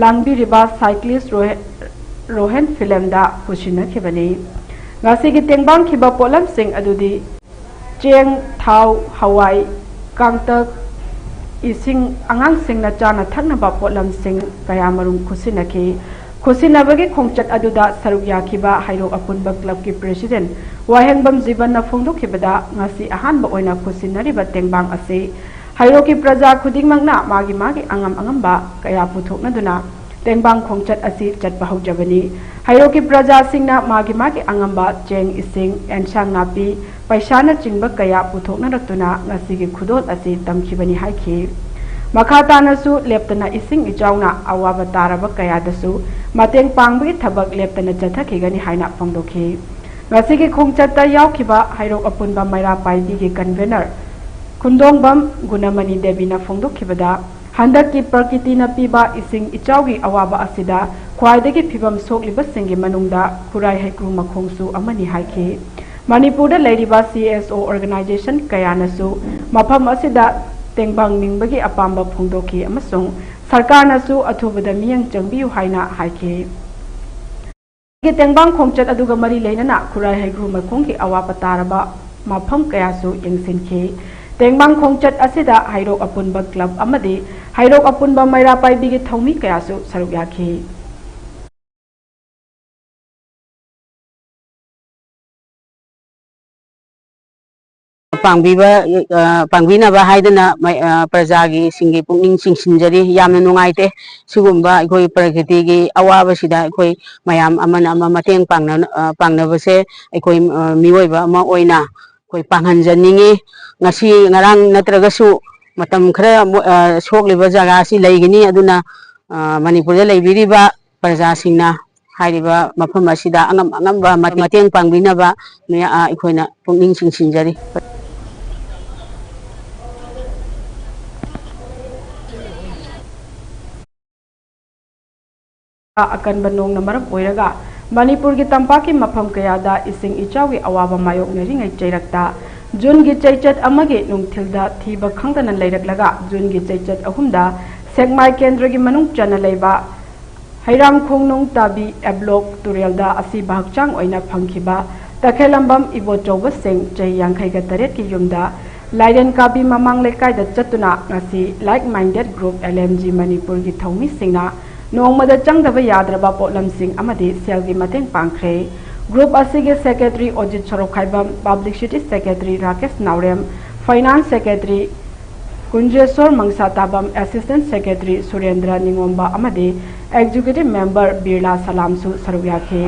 ꯂꯥꯡꯕꯤꯔꯤꯕ cyclist ꯔꯣꯍꯦ-, ꯔꯣꯍꯦꯟ ꯐꯤꯂꯝꯗ ꯈꯨꯠꯁꯤꯟꯅꯈꯤꯕꯅꯤ꯫ ꯉꯁꯤꯒꯤ ꯇꯦꯡꯕꯥꯡꯈꯤꯕ ꯄꯣꯠꯂꯝꯁꯤꯡ ꯑꯗꯨꯗꯤ ꯆꯦꯡ, ꯊꯥꯎ, ꯍꯋꯥꯏ, ꯀꯥꯡꯇꯛ, ꯏꯁꯤꯡ, ꯑꯉꯥꯡꯁꯤꯡꯅ ꯆꯥꯅ ꯊꯛꯅꯕ ꯄꯣꯠꯂꯝꯁꯤꯡ ꯀꯌꯥꯃꯔꯨꯝ ꯈꯨꯠꯁꯤꯟꯅꯈꯤ꯫ ꯈꯨꯠꯁꯤꯟꯅꯕꯒꯤ ꯈꯣꯡꯆꯠ ꯑꯗꯨꯗ ꯁꯔꯨꯛ ꯌꯥꯈꯤꯕ ꯍꯩꯔꯣꯛ ꯑꯄꯨꯟꯕ club ꯀꯤ president ꯋꯥꯍꯦꯡꯕꯝ ꯖꯤꯕꯟꯅ ꯐꯣꯡꯗꯣꯛꯈꯤꯕꯗ, ꯉꯁꯤ ꯑꯍꯥꯟꯕ ꯑꯣꯏꯅ ꯈꯨꯠꯁꯤꯟꯅꯔꯤꯕ ꯇꯦꯡꯕꯥꯡ ꯑꯁꯤ ꯍꯩꯔꯣꯛꯀꯤ ꯄ꯭ꯔꯖꯥ ꯈꯨꯗꯤꯡꯃꯛꯅ ꯃꯥꯒꯤ ꯃꯥꯒꯤ ꯑꯉꯝ ꯑꯉꯝꯕ ꯀꯌꯥ ꯄꯨꯊꯣꯛꯅꯗꯨꯅ ꯇꯦꯡꯕꯥꯡ ꯈꯣꯡꯆꯠ ꯑꯁꯤ ꯆꯠꯄ ꯍꯧꯖꯕꯅꯤ꯫ ꯍꯩꯔꯣꯛꯀꯤ ꯄ꯭ꯔꯖꯥꯁꯤꯡꯅ ꯃꯥꯒꯤ ꯃꯥꯒꯤ ꯑꯉꯝꯕ ꯆꯦꯡ, ꯏꯁꯤꯡ, ꯑꯦꯟꯁꯥꯡ ꯅꯥꯄꯤ, ꯄꯩꯁꯥꯅꯆꯤꯡꯕ ꯀꯌꯥ ꯄꯨꯊꯣꯛꯅꯔꯛꯇꯨꯅ ꯉꯁꯤꯒꯤ ꯈꯨꯗꯣꯜ ꯑꯁꯤ ꯇꯝꯈꯤꯕꯅꯤ ꯍꯥꯏꯈꯤ꯫ ꯃꯈꯥ ꯇꯥꯅꯁꯨ ꯂꯦꯞꯇꯅ ꯏꯁꯤꯡ ꯏꯆꯥꯎꯅ ꯑꯋꯥꯕ ꯇꯥꯔꯕ ꯀꯌꯥꯗꯁꯨ ꯃꯇꯦꯡ ꯄꯥꯡꯕꯒꯤ ꯊꯕꯛ ꯂꯦꯞꯇꯅ ꯆꯠꯊꯈꯤꯒꯅꯤ ꯍꯥꯏꯅ ꯐꯣꯡꯗꯣꯛꯈꯤ꯫ ꯉꯁꯤꯒꯤ ꯈꯣꯡꯆꯠꯇ ꯌꯥꯎꯈꯤꯕ ꯍꯩꯔꯣꯛ ꯑꯄꯨꯟꯕ ꯃꯩꯔꯥ ꯄꯥꯏꯕꯤꯒꯤ convener ꯈꯨꯟꯗꯣꯡꯕꯝ ꯒꯨꯅꯃꯅꯤ ꯗꯦꯕꯤꯅ ꯐꯣꯡꯗꯣꯛꯈꯤꯕꯗ, ꯍꯟꯗꯛꯀꯤ ꯄ꯭ꯔꯀꯤꯇꯤꯅ ꯄꯤꯕ ꯏꯁꯤꯡ ꯏꯆꯥꯎꯒꯤ ꯑꯋꯥꯕ ꯑꯁꯤꯗ ꯈ꯭ꯋꯥꯏꯗꯒꯤ ꯐꯤꯕꯝ ꯁꯣꯛꯂꯤꯕꯁꯤꯡꯒꯤ ꯃꯅꯨꯡꯗ ꯈꯨꯔꯥꯏ ꯍꯩꯀ꯭ꯔꯨ ꯃꯈꯣꯡꯁꯨ ꯑꯃꯅꯤ ꯍꯥꯏꯈꯤ꯫ ꯃꯅꯤꯄꯨꯔꯗ ꯂꯩꯔꯤꯕ C S O organization ꯀꯌꯥꯅꯁꯨ ꯃꯐꯝ ꯑꯁꯤꯗ ꯇꯦꯡꯕꯥꯡ ꯅꯤꯡꯕꯒꯤ ꯑꯄꯥꯝꯕ ꯐꯣꯡꯗꯣꯛꯈꯤ ꯑꯃꯁꯨꯡ ꯁꯔꯀꯥꯔꯅꯁꯨ ꯑꯊꯨꯕꯗ ꯃꯤꯠꯌꯦꯡ ꯆꯪꯕꯤꯌꯨ ꯍꯥꯏꯅ ꯍꯥꯏꯈꯤ꯫ ꯇꯦꯡꯕꯥꯡ ꯈꯣꯡꯆꯠ ꯑꯗꯨꯒ ꯃꯔꯤ ꯂꯩꯅꯅ ꯈꯨꯔꯥꯏ ꯍꯩꯒ꯭ꯔꯨ ꯃꯈꯣꯡꯒꯤ ꯑꯋꯥꯕ ꯇꯥꯔꯕ ꯃꯐꯝ ꯀꯌꯥꯁꯨ ꯌꯦꯡꯁꯤꯟꯈꯤ꯫ ꯇꯦꯡꯕꯥꯡ ꯈꯣꯡꯆꯠ ꯑꯁꯤꯗ ꯍꯩꯔꯣꯛ ꯑꯄꯨꯟꯕ club ꯑꯃꯗꯤ ꯍꯩꯔꯣꯛ ꯑꯄꯨꯟꯕ ꯃꯩꯔꯥ ꯄꯥꯏꯕꯤꯒꯤ ꯊꯧꯃꯤ ꯀꯌꯥꯁꯨ ꯁꯔꯨꯛ ꯌꯥꯈꯤ꯫ ꯄꯥꯡꯕꯤꯕ, ꯑ, ꯄꯥꯡꯕꯤꯅꯕ ꯍꯥꯏꯗꯅ ꯃꯩ-, ꯑ, ꯄ꯭ꯔꯖꯥꯒꯤ ꯁꯤꯡꯒꯤ ꯄꯨꯛꯅꯤꯡ ꯆꯤꯡꯁꯤꯟꯖꯔꯤ꯫ ꯌꯥꯝꯅ ꯅꯨꯡꯉꯥꯏꯇꯦ꯫ ꯁꯤꯒꯨꯝꯕ ꯑꯩꯈꯣꯏ ꯄ꯭ꯔꯀ꯭ꯔꯤꯇꯤꯒꯤ ꯑꯋꯥꯕꯁꯤꯗ ꯑꯩꯈꯣꯏ ꯃꯌꯥꯝ ꯑꯃꯅ ꯑꯃ ꯃꯇꯦꯡ ꯄꯥꯡꯅ-, ꯑ, ꯄꯥꯡꯅꯕꯁꯦ ꯑꯩꯈꯣꯏ, ꯑ, ꯃꯤꯑꯣꯏꯕ ꯑꯃ ꯑꯣꯏꯅ ꯑꯩꯈꯣꯏ ꯄꯥꯡꯍꯟꯖꯅꯤꯡꯉꯤ꯫ ꯉꯁꯤ ꯉꯔꯥꯡ ꯅꯠꯇ꯭ꯔꯒꯁꯨ ꯃꯇꯝ ꯈꯔ ꯃꯣ-, ꯑ, ꯁꯣꯛꯂꯤꯕ ꯖꯒꯥ ꯑꯁꯤ ꯂꯩꯒꯅꯤ꯫ ꯑꯗꯨꯅ, ꯑ, ꯃꯅꯤꯄꯨꯔꯗ ꯂꯩꯕꯤꯔꯤꯕ ꯄ꯭ꯔꯖꯥꯁꯤꯡꯅ ꯍꯥꯏꯔꯤꯕ ꯃꯐꯝ ꯑꯁꯤꯗ ꯑꯉꯝ ꯑꯉꯝꯕ ꯃꯇꯦꯡ ꯄꯥꯡꯕꯤꯅꯕ ꯃꯤꯌꯥ-, ꯑ, ꯑꯩꯈꯣꯏꯅ ꯄꯨꯛꯅꯤꯡ ꯆꯤꯡꯁꯤꯟꯖꯔꯤ꯫ ꯑꯀꯟꯕ ꯅꯣꯡꯅ ꯃꯔꯝ ꯑꯣꯏꯔꯒ ꯃꯅꯤꯄꯨꯔꯒꯤ ꯇꯝꯄꯥꯛꯀꯤ ꯃꯐꯝ ꯀꯌꯥꯗ ꯏꯁꯤꯡ ꯏꯆꯥꯎꯒꯤ ꯑꯋꯥꯕ ꯃꯥꯌꯣꯛꯅꯔꯤꯉꯩ ꯆꯩꯔꯛꯇ ꯖꯨꯟꯒꯤ ꯆꯩꯆꯠ ꯑꯃꯒꯤ ꯅꯨꯡꯊꯤꯜꯗ ꯊꯤꯕ ꯈꯪꯗꯅ ꯂꯩꯔꯛꯂꯒ ꯖꯨꯟꯒꯤ ꯆꯩꯆꯠ ꯑꯍꯨꯝꯗ ꯁꯦꯛꯃꯥꯏ ꯀꯦꯟꯗ꯭ꯔꯒꯤ ꯃꯅꯨꯡ ꯆꯟꯅ ꯂꯩꯕ ꯍꯩꯔꯥꯡ ꯈꯣꯡꯅꯨꯡ ꯇꯥꯕꯤ ꯑꯦꯕ꯭ꯂꯣꯛ ꯇꯨꯔꯦꯜꯗ ꯑꯁꯤꯕ ꯍꯛꯆꯥꯡ ꯑꯣꯏꯅ ꯐꯪꯈꯤꯕ ꯇꯈꯦꯂꯝꯕꯝ ꯏꯕꯣꯆꯧꯕ ꯁꯤꯡ, ꯆꯍꯤ ꯌꯥꯡꯈꯩꯒ ꯇꯔꯦꯠꯀꯤ ꯌꯨꯝꯗ ꯂꯥꯏꯔꯦꯟ ꯀꯥꯕꯤ ꯃꯃꯥꯡ ꯂꯩꯀꯥꯏꯗ ꯆꯠꯇꯨꯅ ꯉꯁꯤ Like Minded Group L M G ꯃꯅꯤꯄꯨꯔꯒꯤ ꯊꯧꯃꯤꯁꯤꯡꯅ ꯅꯣꯡꯃꯗ ꯆꯪꯗꯕ ꯌꯥꯗ꯭ꯔꯕ ꯄꯣꯠꯂꯝꯁꯤꯡ ꯑꯃꯗꯤ ꯁꯦꯜꯒꯤ ꯃꯇꯦꯡ ꯄꯥꯡꯈ꯭ꯔꯦ꯫ Group ꯑꯁꯤꯒꯤ secretary ꯑꯣꯖꯤꯠ ꯁꯣꯔꯣꯛꯈꯥꯏꯕꯝ, publicity secretary ꯔꯥꯀꯦꯁ ꯅꯥꯎꯔꯦꯝ, finance secretary ꯀꯨꯟꯖꯦꯁꯣꯔ ꯃꯪꯁꯥꯇꯥꯕꯝ, assistant secretary ꯁꯨꯔꯦꯟꯗ꯭ꯔ ꯅꯤꯉꯣꯝꯕ ꯑꯃꯗꯤ executive member ꯕꯤꯔꯂꯥ ꯁꯂꯥꯝꯁꯨ ꯁꯔꯨꯛ ꯌꯥꯈꯤ꯫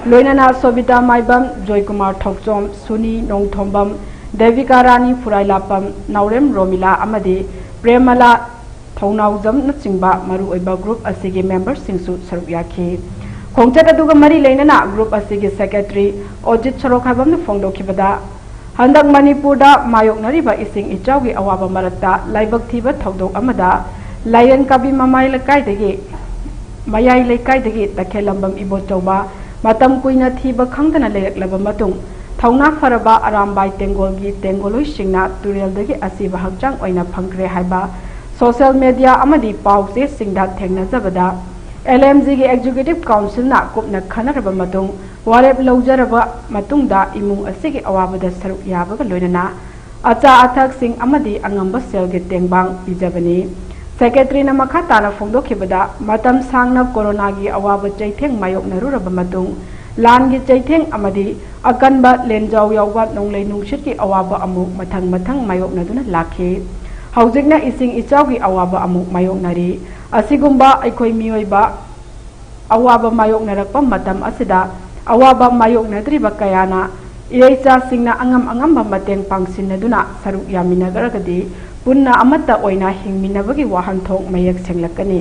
ꯂꯣꯏꯅꯅ ꯁꯣꯕꯤꯇꯥ ꯃꯥꯏꯕꯝ, ꯖꯣꯏꯀꯨꯃꯥꯔ ꯊꯣꯛꯆꯣꯝ, ꯁꯨꯅꯤ ꯅꯣꯡꯊꯣꯝꯕꯝ, ꯗꯦꯕꯤꯀꯥ ꯔꯥꯅꯤ ꯐꯨꯔꯥꯏꯂꯥꯄꯝ, ꯅꯥꯎꯔꯦꯝ ꯔꯣꯃꯤꯂꯥ ꯑꯃꯗꯤ ꯄ꯭ꯔꯦꯃꯂꯥ ꯊꯧꯅꯥꯎꯖꯝꯅꯆꯤꯡꯕ ꯃꯔꯨꯑꯣꯏꯕ group ꯑꯁꯤꯒꯤ memberꯁꯤꯡꯁꯨ ꯁꯔꯨꯛ ꯌꯥꯈꯤ꯫ ꯈꯣꯡꯆꯠ ꯑꯗꯨꯒ ꯃꯔꯤ ꯂꯩꯅꯅ ꯒ꯭ꯔꯨꯞ ꯑꯁꯤꯒꯤ ꯁꯦꯀ꯭ꯔꯦꯇꯔꯤ ꯑꯣꯖꯤꯠ ꯁꯣꯔꯣꯈꯥꯏꯕꯝꯅ ꯐꯣꯡꯗꯣꯛꯈꯤꯕꯗ, ꯍꯟꯗꯛ ꯃꯅꯤꯄꯨꯔꯗ ꯃꯥꯌꯣꯛꯅꯔꯤꯕ ꯏꯁꯤꯡ ꯏꯆꯥꯎꯒꯤ ꯑꯋꯥꯕ ꯃꯔꯛꯇ ꯂꯥꯏꯕꯛ ꯊꯤꯕ ꯊꯧꯗꯣꯛ ꯑꯃꯗ ꯂꯥꯏꯔꯦꯟ ꯀꯥꯕꯤ ꯃꯃꯥꯏ ꯂꯩꯀꯥꯏꯗꯒꯤ, ꯃꯌꯥꯏ ꯂꯩꯀꯥꯏꯗꯒꯤ ꯇꯈꯦꯜꯂꯝꯕꯝ ꯏꯕꯣꯆꯧꯕ ꯃꯇꯝ ꯀꯨꯏꯅ ꯊꯤꯕ ꯈꯪꯗꯅ ꯂꯩꯔꯛꯂꯕ ꯃꯇꯨꯡ, ꯊꯧꯅꯥ ꯐꯔꯕ ꯑꯔꯥꯝꯕꯥꯏ ꯇꯦꯡꯒꯣꯜꯒꯤ ꯇꯦꯡꯒꯣꯜꯂꯨꯏꯁꯤꯡꯅ ꯇꯨꯔꯦꯜꯗꯒꯤ ꯑꯁꯤꯕ ꯍꯛꯆꯥꯡ ꯑꯣꯏꯅ ꯐꯪꯈ꯭ꯔꯦ ꯍꯥꯏꯕ ꯁꯣꯁꯤꯌꯦꯜ ꯃꯦꯗꯤꯌꯥ ꯑꯃꯗꯤ ꯄꯥꯎ ꯆꯦꯁꯤꯡꯗ ꯊꯦꯡꯅꯖꯕꯗ, ꯑꯦꯜ ꯑꯦꯝ ꯖꯤꯒꯤ ꯑꯦꯛꯖꯤꯀ꯭ꯌꯨꯇꯤꯚ ꯀꯥꯎꯟꯁꯤꯜꯅ ꯀꯨꯞꯅ ꯈꯟꯅꯔꯕ ꯃꯇꯨꯡ, ꯋꯥꯔꯦꯞ ꯂꯧꯖꯔꯕ ꯃꯇꯨꯡꯗ ꯏꯃꯨꯡ ꯑꯁꯤꯒꯤ ꯑꯋꯥꯕꯗ ꯁꯔꯨꯛ ꯌꯥꯕꯒ ꯂꯣꯏꯅꯅ ꯑꯆꯥ ꯑꯊꯛꯁꯤꯡ ꯑꯃꯗꯤ ꯑꯉꯝꯕ ꯁꯦꯜꯒꯤ ꯇꯦꯡꯕꯥꯡ ꯄꯤꯖꯕꯅꯤ꯫ ꯁꯦꯀ꯭ꯔꯦꯇꯔꯤꯅ ꯃꯈꯥ ꯇꯥꯅ ꯐꯣꯡꯗꯣꯛꯈꯤꯕꯗ, ꯃꯇꯝ ꯁꯥꯡꯅ ꯀꯣꯔꯣꯅꯥꯒꯤ ꯑꯋꯥꯕ ꯆꯩꯊꯦꯡ ꯃꯥꯌꯣꯛꯅꯔꯨꯔꯕ ꯃꯇꯨꯡ, ꯂꯥꯟꯒꯤ ꯆꯩꯊꯦꯡ ꯑꯃꯗꯤ ꯑꯀꯟꯕ ꯂꯦꯟꯖꯥꯎ ꯌꯥꯎꯕ ꯅꯣꯡꯂꯩ ꯅꯨꯡꯁꯤꯠꯀꯤ ꯑꯋꯥꯕ ꯑꯃꯨꯛ ꯃꯊꯪ ꯃꯊꯪ ꯃꯥꯌꯣꯛꯅꯗꯨꯅ ꯂꯥꯛꯈꯤ꯫ ꯍꯧꯖꯤꯛꯅ ꯏꯁꯤꯡ ꯏꯆꯥꯎꯒꯤ ꯑꯋꯥꯕ ꯑꯃꯨꯛ ꯃꯥꯌꯣꯛꯅꯔꯤ꯫ ꯑꯁꯤꯒꯨꯝꯕ ꯑꯩꯈꯣꯏ ꯃꯤꯑꯣꯏꯕ ꯑꯋꯥꯕ ꯃꯥꯌꯣꯛꯅꯔꯛꯄ ꯃꯇꯝ ꯑꯁꯤꯗ, ꯑꯋꯥꯕ ꯃꯥꯌꯣꯛꯅꯗ꯭ꯔꯤꯕ ꯀꯌꯥꯅ ꯏꯔꯩꯆꯥꯁꯤꯡꯅ ꯑꯉꯝ ꯑꯉꯝꯕ ꯃꯇꯦꯡ ꯄꯥꯡꯁꯤꯟꯅꯗꯨꯅ ꯁꯔꯨꯛ ꯌꯥꯃꯤꯟꯅꯔꯒꯗꯤ ꯄꯨꯟꯅ ꯑꯃꯠꯇ ꯑꯣꯏꯅ ꯍꯤꯡꯃꯤꯟꯅꯕꯒꯤ ꯋꯥꯍꯟꯊꯣꯛ ꯃꯌꯦꯛ ꯁꯦꯡꯂꯛꯀꯅꯤ꯫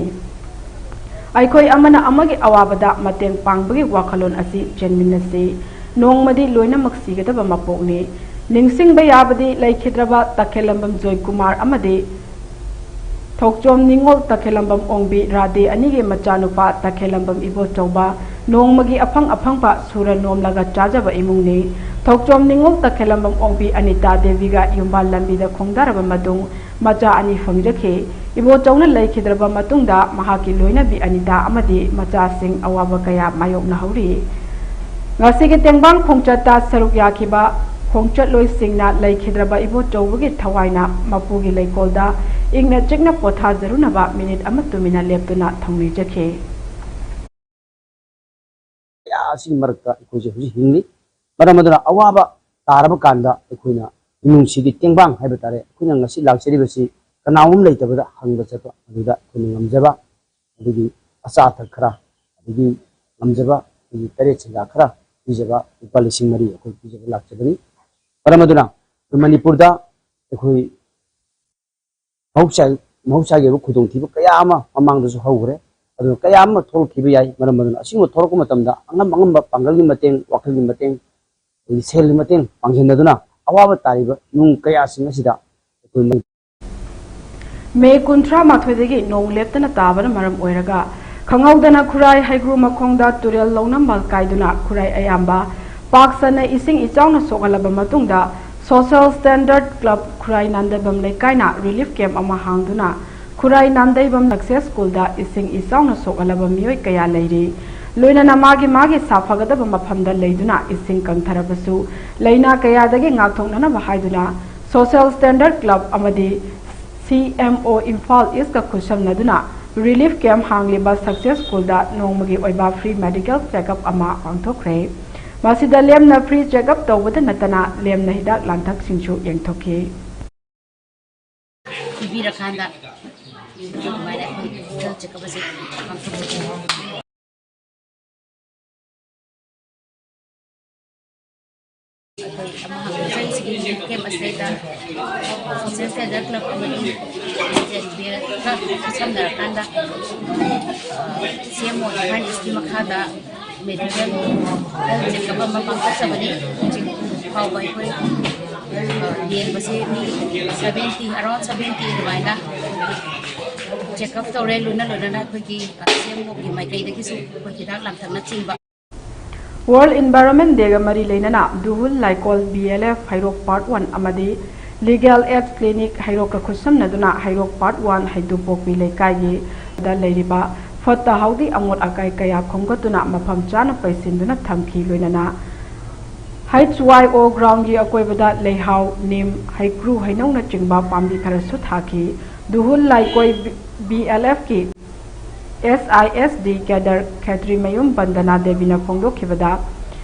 ꯑꯩꯈꯣꯏ ꯑꯃꯅ ꯑꯃꯒꯤ ꯑꯋꯥꯕꯗ ꯃꯇꯦꯡ ꯄꯥꯡꯕꯒꯤ ꯋꯥꯈꯜꯂꯣꯟ ꯑꯁꯤ ꯆꯦꯟꯃꯤꯟꯅꯁꯤ꯫ ꯅꯣꯡꯃꯗꯤ ꯂꯣꯏꯅꯃꯛ ꯁꯤꯒꯗꯕ ꯃꯄꯣꯛꯅꯤ꯫ ꯅꯤꯡꯁꯤꯡꯕ ꯌꯥꯕꯗꯤ ꯂꯩꯈꯤꯗ꯭ꯔꯕ ꯇꯈꯦꯜꯂꯝꯕꯝ ꯖꯣꯏꯀꯨꯃꯥꯔ ꯑꯃꯗꯤ ꯊꯣꯛꯆꯣꯝ ꯅꯤꯉꯣꯜ ꯇꯈꯦꯜꯂꯝꯕꯝ ꯑꯣꯡꯕꯤ ꯔꯥꯙꯦ ꯑꯅꯤꯒꯤ ꯃꯆꯥꯅꯨꯄꯥ ꯇꯈꯦꯜꯂꯝꯕꯝ ꯏꯕꯣꯆꯧꯕ ꯅꯣꯡꯃꯒꯤ ꯑꯐꯪ ꯑꯐꯪꯕ ꯁꯨꯔ ꯅꯣꯝꯂꯒ ꯆꯥꯖꯕ ꯏꯃꯨꯡꯅꯤ꯫ ꯊꯣꯛꯆꯣꯝ ꯅꯤꯉꯣꯜ ꯇꯈꯦꯜꯂꯝꯕꯝ ꯑꯣꯡꯕꯤ ꯑꯅꯤꯇꯥ ꯗꯦꯕꯤꯒ ꯌꯨꯝꯕꯥꯜ ꯂꯝꯕꯤꯗ ꯈꯣꯡꯗꯥꯔꯕ ꯃꯇꯨꯡ ꯃꯆꯥ ꯑꯅꯤ ꯐꯪꯖꯈꯤ꯫ ꯏꯕꯣꯆꯧꯅ ꯂꯩꯈꯤꯗ꯭ꯔꯕ ꯃꯇꯨꯡꯗ ꯃꯍꯥꯛꯀꯤ ꯂꯣꯏꯅꯕꯤ ꯑꯅꯤꯇꯥ ꯑꯃꯗꯤ ꯃꯆꯥꯁꯤꯡ ꯑꯋꯥꯕ ꯀꯌꯥ ꯃꯥꯌꯣꯛꯅꯍꯧꯔꯤ꯫ ꯉꯁꯤꯒꯤ ꯇꯦꯡꯕꯥꯡ ꯈꯣꯡꯆꯠꯇ ꯁꯔꯨꯛ ꯌꯥꯈꯤꯕ ꯈꯣꯡꯆꯠꯂꯣꯏꯁꯤꯡꯅ ꯂꯩꯈꯤꯗ꯭ꯔꯕ ꯏꯕꯣꯆꯧꯕꯒꯤ ꯊꯋꯥꯏꯅ ꯃꯄꯨꯒꯤ ꯂꯩꯀꯣꯜꯗ ꯏꯪꯅ ꯆꯤꯛꯅ ꯄꯣꯊꯥꯖꯔꯨꯅꯕ ꯃꯤꯅꯤꯠ ꯑꯃ ꯇꯨꯃꯤꯟꯅ ꯂꯦꯞꯇꯨꯅ ꯊꯧꯅꯤꯖꯈꯤ꯫ ꯀꯌꯥ ꯑꯁꯤꯒꯤ ꯃꯔꯛꯇ ꯑꯩꯈꯣꯏꯁꯦ ꯍꯧꯖꯤꯛ ꯍꯤꯡꯂꯤ꯫ ꯃꯔꯝ ꯑꯗꯨꯅ ꯑꯋꯥꯕ ꯇꯥꯔꯕ ꯀꯥꯟꯗ ꯑꯩꯈꯣꯏꯅ ꯏꯃꯨꯡꯁꯤꯒꯤ ꯇꯦꯡꯕꯥꯡ ꯍꯥꯏꯕ ꯇꯥꯔꯦ, ꯑꯩꯈꯣꯏꯅ ꯉꯁꯤ ꯂꯥꯛꯆꯔꯤꯕꯁꯤ ꯀꯅꯥꯒꯨꯝꯕ ꯂꯩꯇꯕꯗ ꯍꯪꯕ ꯆꯠꯄ, ꯑꯗꯨꯗ ꯑꯩꯈꯣꯏꯅ ꯉꯝꯖꯕ ꯑꯗꯒꯤ ꯑꯆꯥ ꯑꯊꯛ ꯈꯔ, ꯑꯗꯒꯤ ꯉꯝꯖꯕ ꯑꯩꯈꯣꯏꯒꯤ ꯇꯔꯦꯠ ꯁꯦꯟꯖꯥ ꯈꯔ ꯄꯤꯖꯕ, ꯂꯨꯄꯥ ꯂꯤꯁꯤꯡ ꯃꯔꯤ ꯑꯩꯈꯣꯏ ꯄꯤꯖꯕ ꯂꯥꯛꯆꯕꯅꯤ꯫ ꯃꯔꯝ ꯑꯗꯨꯅ ꯑꯩꯈꯣꯏ ꯃꯅꯤꯄꯨꯔꯗ ꯑꯩꯈꯣꯏ ꯃꯍꯧꯁꯥ-, ꯃꯍꯧꯁꯥꯒꯤ ꯑꯣꯏꯕ ꯈꯨꯗꯣꯡꯊꯤꯕ ꯀꯌꯥ ꯑꯃ ꯃꯃꯥꯡꯗꯁꯨ ꯍꯧꯈ꯭ꯔꯦ꯫ ꯑꯗꯨꯅ ꯀꯌꯥ ꯑꯃ ꯊꯣꯛꯂꯛꯈꯤꯕ ꯌꯥꯏ꯫ ꯃꯔꯝ ꯑꯗꯨꯅ ꯑꯁꯤꯒꯨꯝꯕ ꯊꯣꯛꯂꯛꯄ ꯃꯇꯝꯗ ꯑꯉꯝ ꯑꯉꯝꯕ ꯄꯥꯡꯒꯜꯒꯤ ꯃꯇꯦꯡ, ꯋꯥꯈꯜꯒꯤ ꯃꯇꯦꯡ, ꯑꯗꯒꯤ ꯁꯦꯜꯒꯤ ꯃꯇꯦꯡ ꯄꯥꯡꯁꯤꯟꯅꯗꯨꯅ ꯑꯋꯥꯕ ꯇꯥꯔꯤꯕ ꯅꯨꯡ ꯀꯌꯥꯁꯤꯡ ꯑꯁꯤꯗ ꯑꯩꯈꯣꯏ ꯃꯩ ꯃꯦ ꯀꯨꯟꯊ꯭ꯔꯥ ꯃꯥꯊꯣꯏꯗꯒꯤ ꯅꯣꯡ ꯂꯦꯞꯇꯅ ꯇꯥꯕꯅ ꯃꯔꯝ ꯑꯣꯏꯔꯒ ꯈꯪꯍꯧꯗꯅ ꯈꯨꯔꯥꯏ ꯍꯩꯒ꯭ꯔꯨ ꯃꯈꯣꯡꯗ ꯇꯨꯔꯦꯜ ꯂꯧꯅꯝꯕ ꯀꯥꯏꯗꯨꯅ ꯈꯨꯔꯥꯏ ꯑꯌꯥꯝꯕ ꯄꯥꯛ ꯁꯟꯅ ꯏꯁꯤꯡ ꯏꯆꯥꯎꯅ ꯁꯣꯛꯍꯜꯂꯕ ꯃꯇꯨꯡꯗ Social Standard Club ꯈꯨꯔꯥꯏ ꯅꯥꯟꯗꯕꯝ ꯂꯩꯀꯥꯏꯅ relief camp ꯑꯃ ꯍꯥꯡꯗꯨꯅ ꯈꯨꯔꯥꯏ ꯅꯥꯟꯗꯩꯕꯝ Success Schoolꯗ ꯏꯁꯤꯡ ꯏꯆꯥꯎꯅ ꯁꯣꯛꯍꯜꯂꯕ ꯃꯤꯑꯣꯏ ꯀꯌꯥ ꯂꯩꯔꯤ꯫ ꯂꯣꯏꯅꯅ ꯃꯥꯒꯤ ꯃꯥꯒꯤ ꯁꯥꯐꯒꯗꯕ ꯃꯐꯝꯗ ꯂꯩꯗꯨꯅ ꯏꯁꯤꯡ ꯀꯪꯊꯔꯕꯁꯨ ꯂꯩꯅꯥ ꯀꯌꯥꯗꯒꯤ ꯉꯥꯛꯊꯣꯛꯅꯅꯕ ꯍꯥꯏꯗꯨꯅ Social Standard Club ꯑꯃꯗꯤ C M O Imphal ꯏꯁꯀ ꯈꯨꯠꯁꯝꯅꯗꯨꯅ relief camp ꯍꯥꯡꯂꯤꯕ Success Schoolꯗ ꯅꯣꯡꯃꯒꯤ ꯑꯣꯏꯕ free medical checkup ꯑꯃ ꯄꯥꯡꯊꯣꯛꯈ꯭ꯔꯦ꯫ ꯃꯁꯤꯗ ꯂꯦꯝꯅ free checkup ꯇꯧꯕꯗ ꯅꯠꯇꯅ ꯂꯦꯝꯅ ꯍꯤꯗꯥꯛ ꯂꯥꯡꯊꯛꯁꯤꯡꯁꯨ ꯌꯦꯡꯊꯣꯛꯈꯤ꯫ ꯄꯤꯕꯤꯔꯀꯥꯟꯗ ꯑꯗꯨꯃꯥꯏꯅ ꯑꯩꯈꯣꯏ health checkup ꯑꯁꯤ ꯄꯥꯡꯊꯣꯛꯆꯈꯤ꯫ ꯑꯩꯈꯣꯏ ꯑꯃ ꯍꯪꯕ ꯆꯪꯁꯤꯒꯤ camp ꯑꯁꯤꯗꯩꯗ Social Standard Club ꯑꯃꯗꯤ ꯈꯨꯠꯁꯝꯅꯔꯀꯥꯟꯗ C M O ꯏꯝꯐꯥꯜ ꯏꯁꯀꯤ ꯃꯈꯥꯗ medical health checkup ꯑꯃ ꯄꯥꯡꯊꯣꯛꯆꯕꯅꯤ꯫ ꯍꯧꯖꯤꯛ ꯐꯥꯎꯕ ꯑꯩꯈꯣꯏ ꯌꯦꯡꯕꯁꯦ ꯃꯤ seventy, around seventy ꯑꯗꯨꯃꯥꯏꯅ checkup ꯇꯧꯔꯦ꯫ ꯂꯣꯏꯅ ꯂꯣꯏꯅꯅ ꯑꯩꯈꯣꯏꯒꯤ C M O ꯒꯤ ꯃꯥꯏꯀꯩꯗꯒꯤꯁꯨ ꯑꯩꯈꯣꯏ ꯍꯤꯗꯥꯛ ꯂꯥꯡꯊꯛꯅꯆꯤꯡꯕ World Environment Dayꯒ ꯃꯔꯤ ꯂꯩꯅꯅ ꯗꯨꯍꯨꯜ ꯂꯥꯏꯀꯣꯜ B L F ꯍꯩꯔꯣꯛ Part One ꯑꯃꯗꯤ Legal Aid Clinic ꯍꯩꯔꯣꯛꯀ ꯈꯨꯠꯁꯝꯅꯗꯨꯅ ꯍꯩꯔꯣꯛ Part One ꯍꯩꯗꯨꯄꯣꯛꯄꯤ ꯂꯩꯀꯥꯏꯒꯤ ꯗ ꯂꯩꯔꯤꯕ ꯐꯠꯇ ꯍꯥꯎꯗꯤ ꯑꯃꯣꯠ ꯑꯀꯥꯏ ꯀꯌꯥ ꯈꯣꯝꯒꯠꯇꯨꯅ ꯃꯐꯝ ꯆꯥꯅ ꯄꯩꯁꯤꯟꯗꯨꯅ ꯊꯝꯈꯤ꯫ ꯂꯣꯏꯅꯅ H Y O groundꯒꯤ ꯑꯀꯣꯏꯕꯗ ꯂꯩꯍꯥꯎ, ꯅꯤꯝ, ꯍꯩꯀ꯭ꯔꯨ, ꯍꯩꯅꯧꯅꯆꯤꯡꯕ ꯄꯥꯝꯕꯤ ꯈꯔꯁꯨ ꯊꯥꯈꯤ꯫ ꯗꯨꯍꯨꯜ ꯂꯥꯏꯀꯣꯏ B L Fꯀꯤ S I S D cadre ꯈꯦꯇ꯭ꯔꯤꯃꯌꯨꯝ ꯕꯟꯗꯅꯥ ꯗꯦꯕꯤꯅ ꯐꯣꯡꯗꯣꯛꯈꯤꯕꯗ,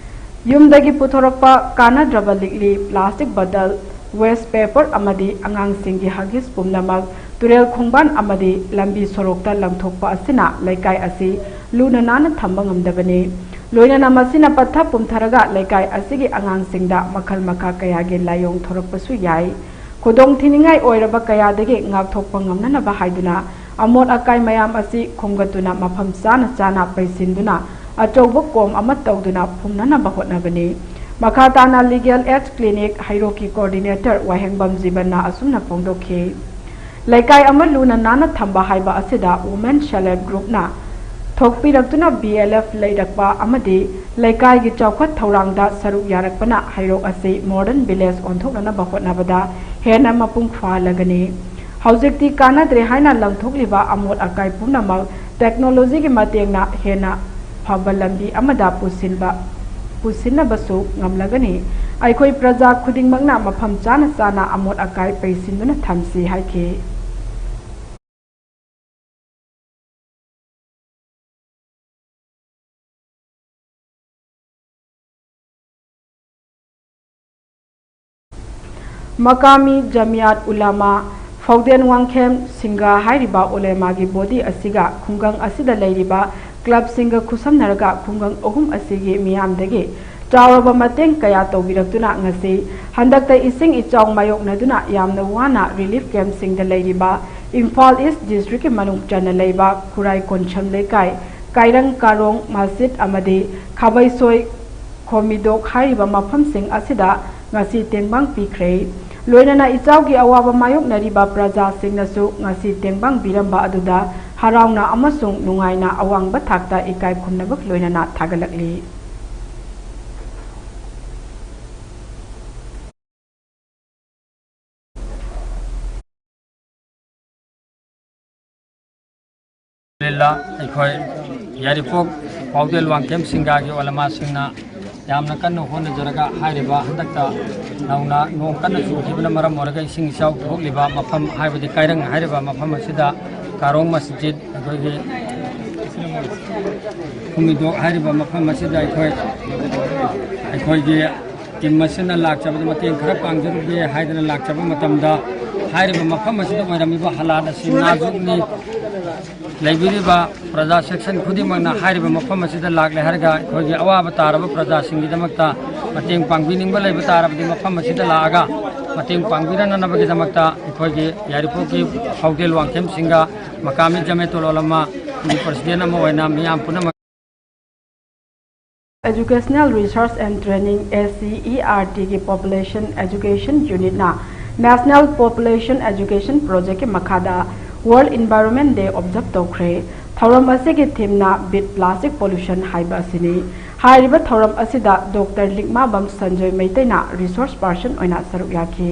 ꯌꯨꯝꯗꯒꯤ ꯄꯨꯊꯣꯔꯛꯄ ꯀꯥꯟꯅꯗ꯭ꯔꯕ ꯂꯤꯛꯂꯤ, plastic bottle, waste paper ꯑꯃꯗꯤ ꯑꯉꯥꯡꯁꯤꯡꯒꯤ huggies ꯄꯨꯝꯅꯃꯛ ꯇꯨꯔꯦꯜ ꯈꯣꯡꯕꯥꯟ ꯑꯃꯗꯤ ꯂꯝꯕꯤ ꯁꯣꯔꯣꯛꯇ ꯂꯪꯊꯣꯛꯄ ꯑꯁꯤꯅ ꯂꯩꯀꯥꯏ ꯑꯁꯤ ꯂꯨꯅ ꯅꯥꯟꯅ ꯊꯝꯕ ꯉꯝꯗꯕꯅꯤ꯫ ꯂꯣꯏꯅꯅ ꯃꯁꯤꯅ ꯄꯠꯊ ꯄꯨꯝꯊꯔꯒ ꯂꯩꯀꯥꯏ ꯑꯁꯤꯒꯤ ꯑꯉꯥꯡꯁꯤꯡꯗ ꯃꯈꯜ ꯃꯈꯥ ꯀꯌꯥꯒꯤ ꯂꯥꯏꯑꯣꯡ ꯊꯣꯔꯛꯄꯁꯨ ꯌꯥꯏ꯫ ꯈꯨꯗꯣꯡ ꯊꯤꯅꯤꯡꯉꯥꯏ ꯑꯣꯏꯔꯕ ꯀꯌꯥꯗꯒꯤ ꯉꯥꯛꯊꯣꯛꯄ ꯉꯝꯅꯅꯕ ꯍꯥꯏꯗꯨꯅ ꯑꯃꯣꯠ ꯑꯀꯥꯏ ꯃꯌꯥꯝ ꯑꯁꯤ ꯈꯣꯝꯒꯠꯇꯨꯅ ꯃꯐꯝ ꯆꯥꯅ ꯆꯥꯅ ꯄꯩꯁꯤꯟꯗꯨꯅ ꯑꯆꯧꯕ ꯀꯣꯝ ꯑꯃ ꯇꯧꯗꯨꯅ ꯐꯨꯝꯅꯅꯕ ꯍꯣꯠꯅꯕꯅꯤ꯫ ꯃꯈꯥ ꯇꯥꯅ Legal Aid Clinic ꯍꯩꯔꯣꯛꯀꯤ Coordinator ꯋꯥꯍꯦꯡꯕꯝ ꯖꯤꯕꯟꯅ ꯑꯁꯨꯝꯅ ꯐꯣꯡꯗꯣꯛꯈꯤ꯫ ꯂꯩꯀꯥꯏ ꯑꯃ ꯂꯨꯅ ꯅꯥꯟꯅ ꯊꯝꯕ ꯍꯥꯏꯕ ꯑꯁꯤꯗ Women Self Help Groupꯅ ꯊꯣꯛꯄꯤꯔꯛꯇꯨꯅ B L F ꯂꯩꯔꯛꯄ ꯑꯃꯗꯤ ꯂꯩꯀꯥꯏꯒꯤ ꯆꯥꯎꯈꯠ ꯊꯧꯔꯥꯡꯗ ꯁꯔꯨꯛ ꯌꯥꯔꯛꯄꯅ ꯍꯩꯔꯣꯛ ꯑꯁꯤ Modern Village ꯑꯣꯟꯊꯣꯛꯅꯅꯕ ꯍꯣꯠꯅꯕꯗ ꯍꯦꯟꯅ ꯃꯄꯨꯡ ꯐꯥꯍꯜꯂꯒꯅꯤ꯫ ꯍꯧꯖꯤꯛꯇꯤ ꯀꯥꯟꯅꯗ꯭ꯔꯦ ꯍꯥꯏꯅ ꯂꯪꯊꯣꯛꯂꯤꯕ ꯑꯃꯣꯠ ꯑꯀꯥꯏ ꯄꯨꯝꯅꯃꯛ technologyꯒꯤ ꯃꯇꯦꯡꯅ ꯍꯦꯟꯅ ꯐꯕ ꯂꯝꯕꯤ ꯑꯃꯗ ꯄꯨꯁꯤꯟꯕ, ꯄꯨꯁꯤꯟꯅꯕꯁꯨ ꯉꯝꯂꯒꯅꯤ꯫ ꯑꯩꯈꯣꯏ ꯄ꯭ꯔꯖꯥ ꯈꯨꯗꯤꯡꯃꯛꯅ ꯃꯐꯝ ꯆꯥꯅ ꯆꯥꯅ ꯑꯃꯣꯠ ꯑꯀꯥꯏ ꯄꯩꯁꯤꯟꯗꯨꯅ ꯊꯝꯁꯤ ꯍꯥꯏꯈꯤ꯫ ꯃꯀꯥꯃꯤ ꯖꯃꯤꯌꯥꯠ ꯎꯂꯥꯃꯥ ꯐꯥꯎꯗꯦꯟ ꯋꯥꯡꯈꯦꯝ ꯁꯤꯡꯒꯥ ꯍꯥꯏꯔꯤꯕ ꯎꯂꯦꯃꯥꯒꯤ body ꯑꯁꯤꯒ ꯈꯨꯡꯒꯪ ꯑꯁꯤꯗ ꯂꯩꯔꯤꯕ clubꯁꯤꯡꯒ ꯈꯨꯠꯁꯝꯅꯔꯒ ꯈꯨꯡꯒꯪ ꯑꯍꯨꯝ ꯑꯁꯤꯒꯤ ꯃꯤꯌꯥꯝꯗꯒꯤ ꯆꯥꯎꯔꯕ ꯃꯇꯦꯡ ꯀꯌꯥ ꯇꯧꯕꯤꯔꯛꯇꯨꯅ ꯉꯁꯤ ꯍꯟꯗꯛꯇ ꯏꯁꯤꯡ ꯏꯆꯥꯎ ꯃꯥꯌꯣꯛꯅꯗꯨꯅ ꯌꯥꯝꯅ ꯋꯥꯅ relief campꯁꯤꯡꯗ ꯂꯩꯔꯤꯕ ꯏꯝꯐꯥꯜ East Districtꯀꯤ ꯃꯅꯨꯡ ꯆꯟꯅ ꯂꯩꯕ ꯈꯨꯔꯥꯏ ꯀꯣꯟꯁꯝ ꯂꯩꯀꯥꯏ, ꯀꯥꯏꯔꯪ ꯀꯥꯔꯣꯡ ꯃꯁꯖꯤꯗ ꯑꯃꯗꯤ ꯈꯥꯕꯩꯁꯣꯏ ꯈꯣꯃꯤꯗꯣꯛ ꯍꯥꯏꯔꯤꯕ ꯃꯐꯝꯁꯤꯡ ꯑꯁꯤꯗ ꯉꯁꯤ ꯇꯦꯡꯕꯥꯡ ꯄꯤꯈ꯭ꯔꯦ꯫ ꯂꯣꯏꯅꯅ ꯏꯆꯥꯎꯒꯤ ꯑꯋꯥꯕ ꯃꯥꯌꯣꯛꯅꯔꯤꯕ ꯄ꯭ꯔꯖꯥꯁꯤꯡꯅꯁꯨ ꯉꯁꯤ ꯇꯦꯡꯕꯥꯡ ꯄꯤꯔꯝꯕ ꯑꯗꯨꯗ ꯍꯔꯥꯎꯅ ꯑꯃꯁꯨꯡ ꯅꯨꯡꯉꯥꯏꯅ ꯑꯋꯥꯡꯕ ꯊꯥꯛꯇ ꯏꯀꯥꯏ ꯈꯨꯝꯅꯕ ꯂꯣꯏꯅꯅ ꯊꯥꯒꯠꯂꯛꯂꯤ꯫ ꯂꯤꯂꯥ ꯑꯩꯈꯣꯏ ꯌꯥꯏꯔꯤꯄꯣꯛ ꯄꯥꯎꯗꯦꯜ ꯋꯥꯡꯈꯦꯝ ꯁꯤꯡꯒꯥꯒꯤ ꯑꯣꯂꯃꯥꯁꯤꯡꯅ ꯌꯥꯝꯅ ꯀꯟꯅ ꯍꯣꯠꯅꯖꯔꯒ ꯍꯥꯏꯔꯤꯕ ꯍꯟꯗꯛꯇ ꯅꯧꯅ ꯅꯣꯡ ꯀꯟꯅ ꯆꯨꯈꯤꯕꯅ ꯃꯔꯝ ꯑꯣꯏꯔꯒ ꯏꯁꯤꯡ ꯏꯆꯥꯎ ꯊꯣꯛꯂꯤꯕ ꯃꯐꯝ ꯍꯥꯏꯕꯗꯤ ꯀꯥꯏꯔꯪ ꯍꯥꯏꯔꯤꯕ ꯃꯐꯝ ꯑꯁꯤꯗ ꯀꯥꯔꯣꯡ ꯃꯁꯖꯤꯗ ꯑꯩꯈꯣꯏꯒꯤ ꯈꯨꯃꯤꯗꯣꯛ ꯍꯥꯏꯔꯤꯕ ꯃꯐꯝ ꯑꯁꯤꯗ ꯑꯩꯈꯣꯏ, ꯑꯩꯈꯣꯏꯒꯤ team ꯑꯁꯤꯅ ꯂꯥꯛꯆꯕꯗ ꯃꯇꯦꯡ ꯈꯔ ꯄꯥꯡꯖꯔꯨꯒꯦ ꯍꯥꯏꯗꯅ ꯂꯥꯛꯆꯕ ꯃꯇꯝꯗ ꯍꯥꯏꯔꯤꯕ ꯃꯐꯝ ꯑꯁꯤꯗ ꯑꯣꯏꯔꯝꯃꯤꯕ ꯍꯥꯂꯥꯠ ꯑꯁꯤ ꯅꯥꯖꯨꯛꯅꯤ꯫ ꯂꯩꯕꯤꯔꯤꯕ ꯄ꯭ꯔꯖꯥ section ꯈꯨꯗꯤꯡꯃꯛꯅ ꯍꯥꯏꯔꯤꯕ ꯃꯐꯝ ꯑꯁꯤꯗ ꯂꯥꯛꯂꯦ ꯍꯥꯏꯔꯒ ꯑꯩꯈꯣꯏꯒꯤ ꯑꯋꯥꯕ ꯇꯥꯔꯕ ꯄ꯭ꯔꯖꯥꯁꯤꯡꯒꯤꯗꯃꯛꯇ ꯃꯇꯦꯡ ꯄꯥꯡꯕꯤꯅꯤꯡꯕ ꯂꯩꯕ ꯇꯥꯔꯕꯗꯤ ꯃꯐꯝ ꯑꯁꯤꯗ ꯂꯥꯛꯑꯒ ꯃꯇꯦꯡ ꯄꯥꯡꯕꯤꯔꯛꯅꯅꯕꯒꯤꯗꯃꯛꯇ ꯑꯩꯈꯣꯏꯒꯤ ꯌꯥꯏꯔꯤꯄꯣꯛꯀꯤ ꯐꯥꯎꯗꯦꯜ ꯋꯥꯡꯈꯦꯝꯁꯤꯡꯒ ꯃꯀꯥꯃꯤ ꯖꯃꯦꯇꯨꯜ ꯎꯂꯃꯥꯒꯤ ꯄ꯭ꯔꯁꯤꯗꯦꯟ ꯑꯃ ꯑꯣꯏꯅ ꯃꯤꯌꯥꯝ ꯄꯨꯝꯅꯃꯛ Educational Research and Training, S C E R T, ꯒꯤ Population Education Unit ꯅ National Population Education Project ꯀꯤ ꯃꯈꯥꯗ World Environment Day observe ꯇꯧꯈ꯭ꯔꯦ꯫ ꯊꯧꯔꯝ ꯑꯁꯤꯒꯤ theme ꯅ Beat Plastic Pollution ꯍꯥꯏꯕ ꯑꯁꯤꯅꯤ꯫ ꯍꯥꯏꯔꯤꯕ ꯊꯧꯔꯝ ꯑꯁꯤꯗ ꯗꯣꯛꯇꯔ ꯂꯤꯛꯃꯥꯕꯝ ꯁꯟꯖꯣꯏ ꯃꯩꯇꯩꯅ resource person ꯑꯣꯏꯅ ꯁꯔꯨꯛ ꯌꯥꯈꯤ꯫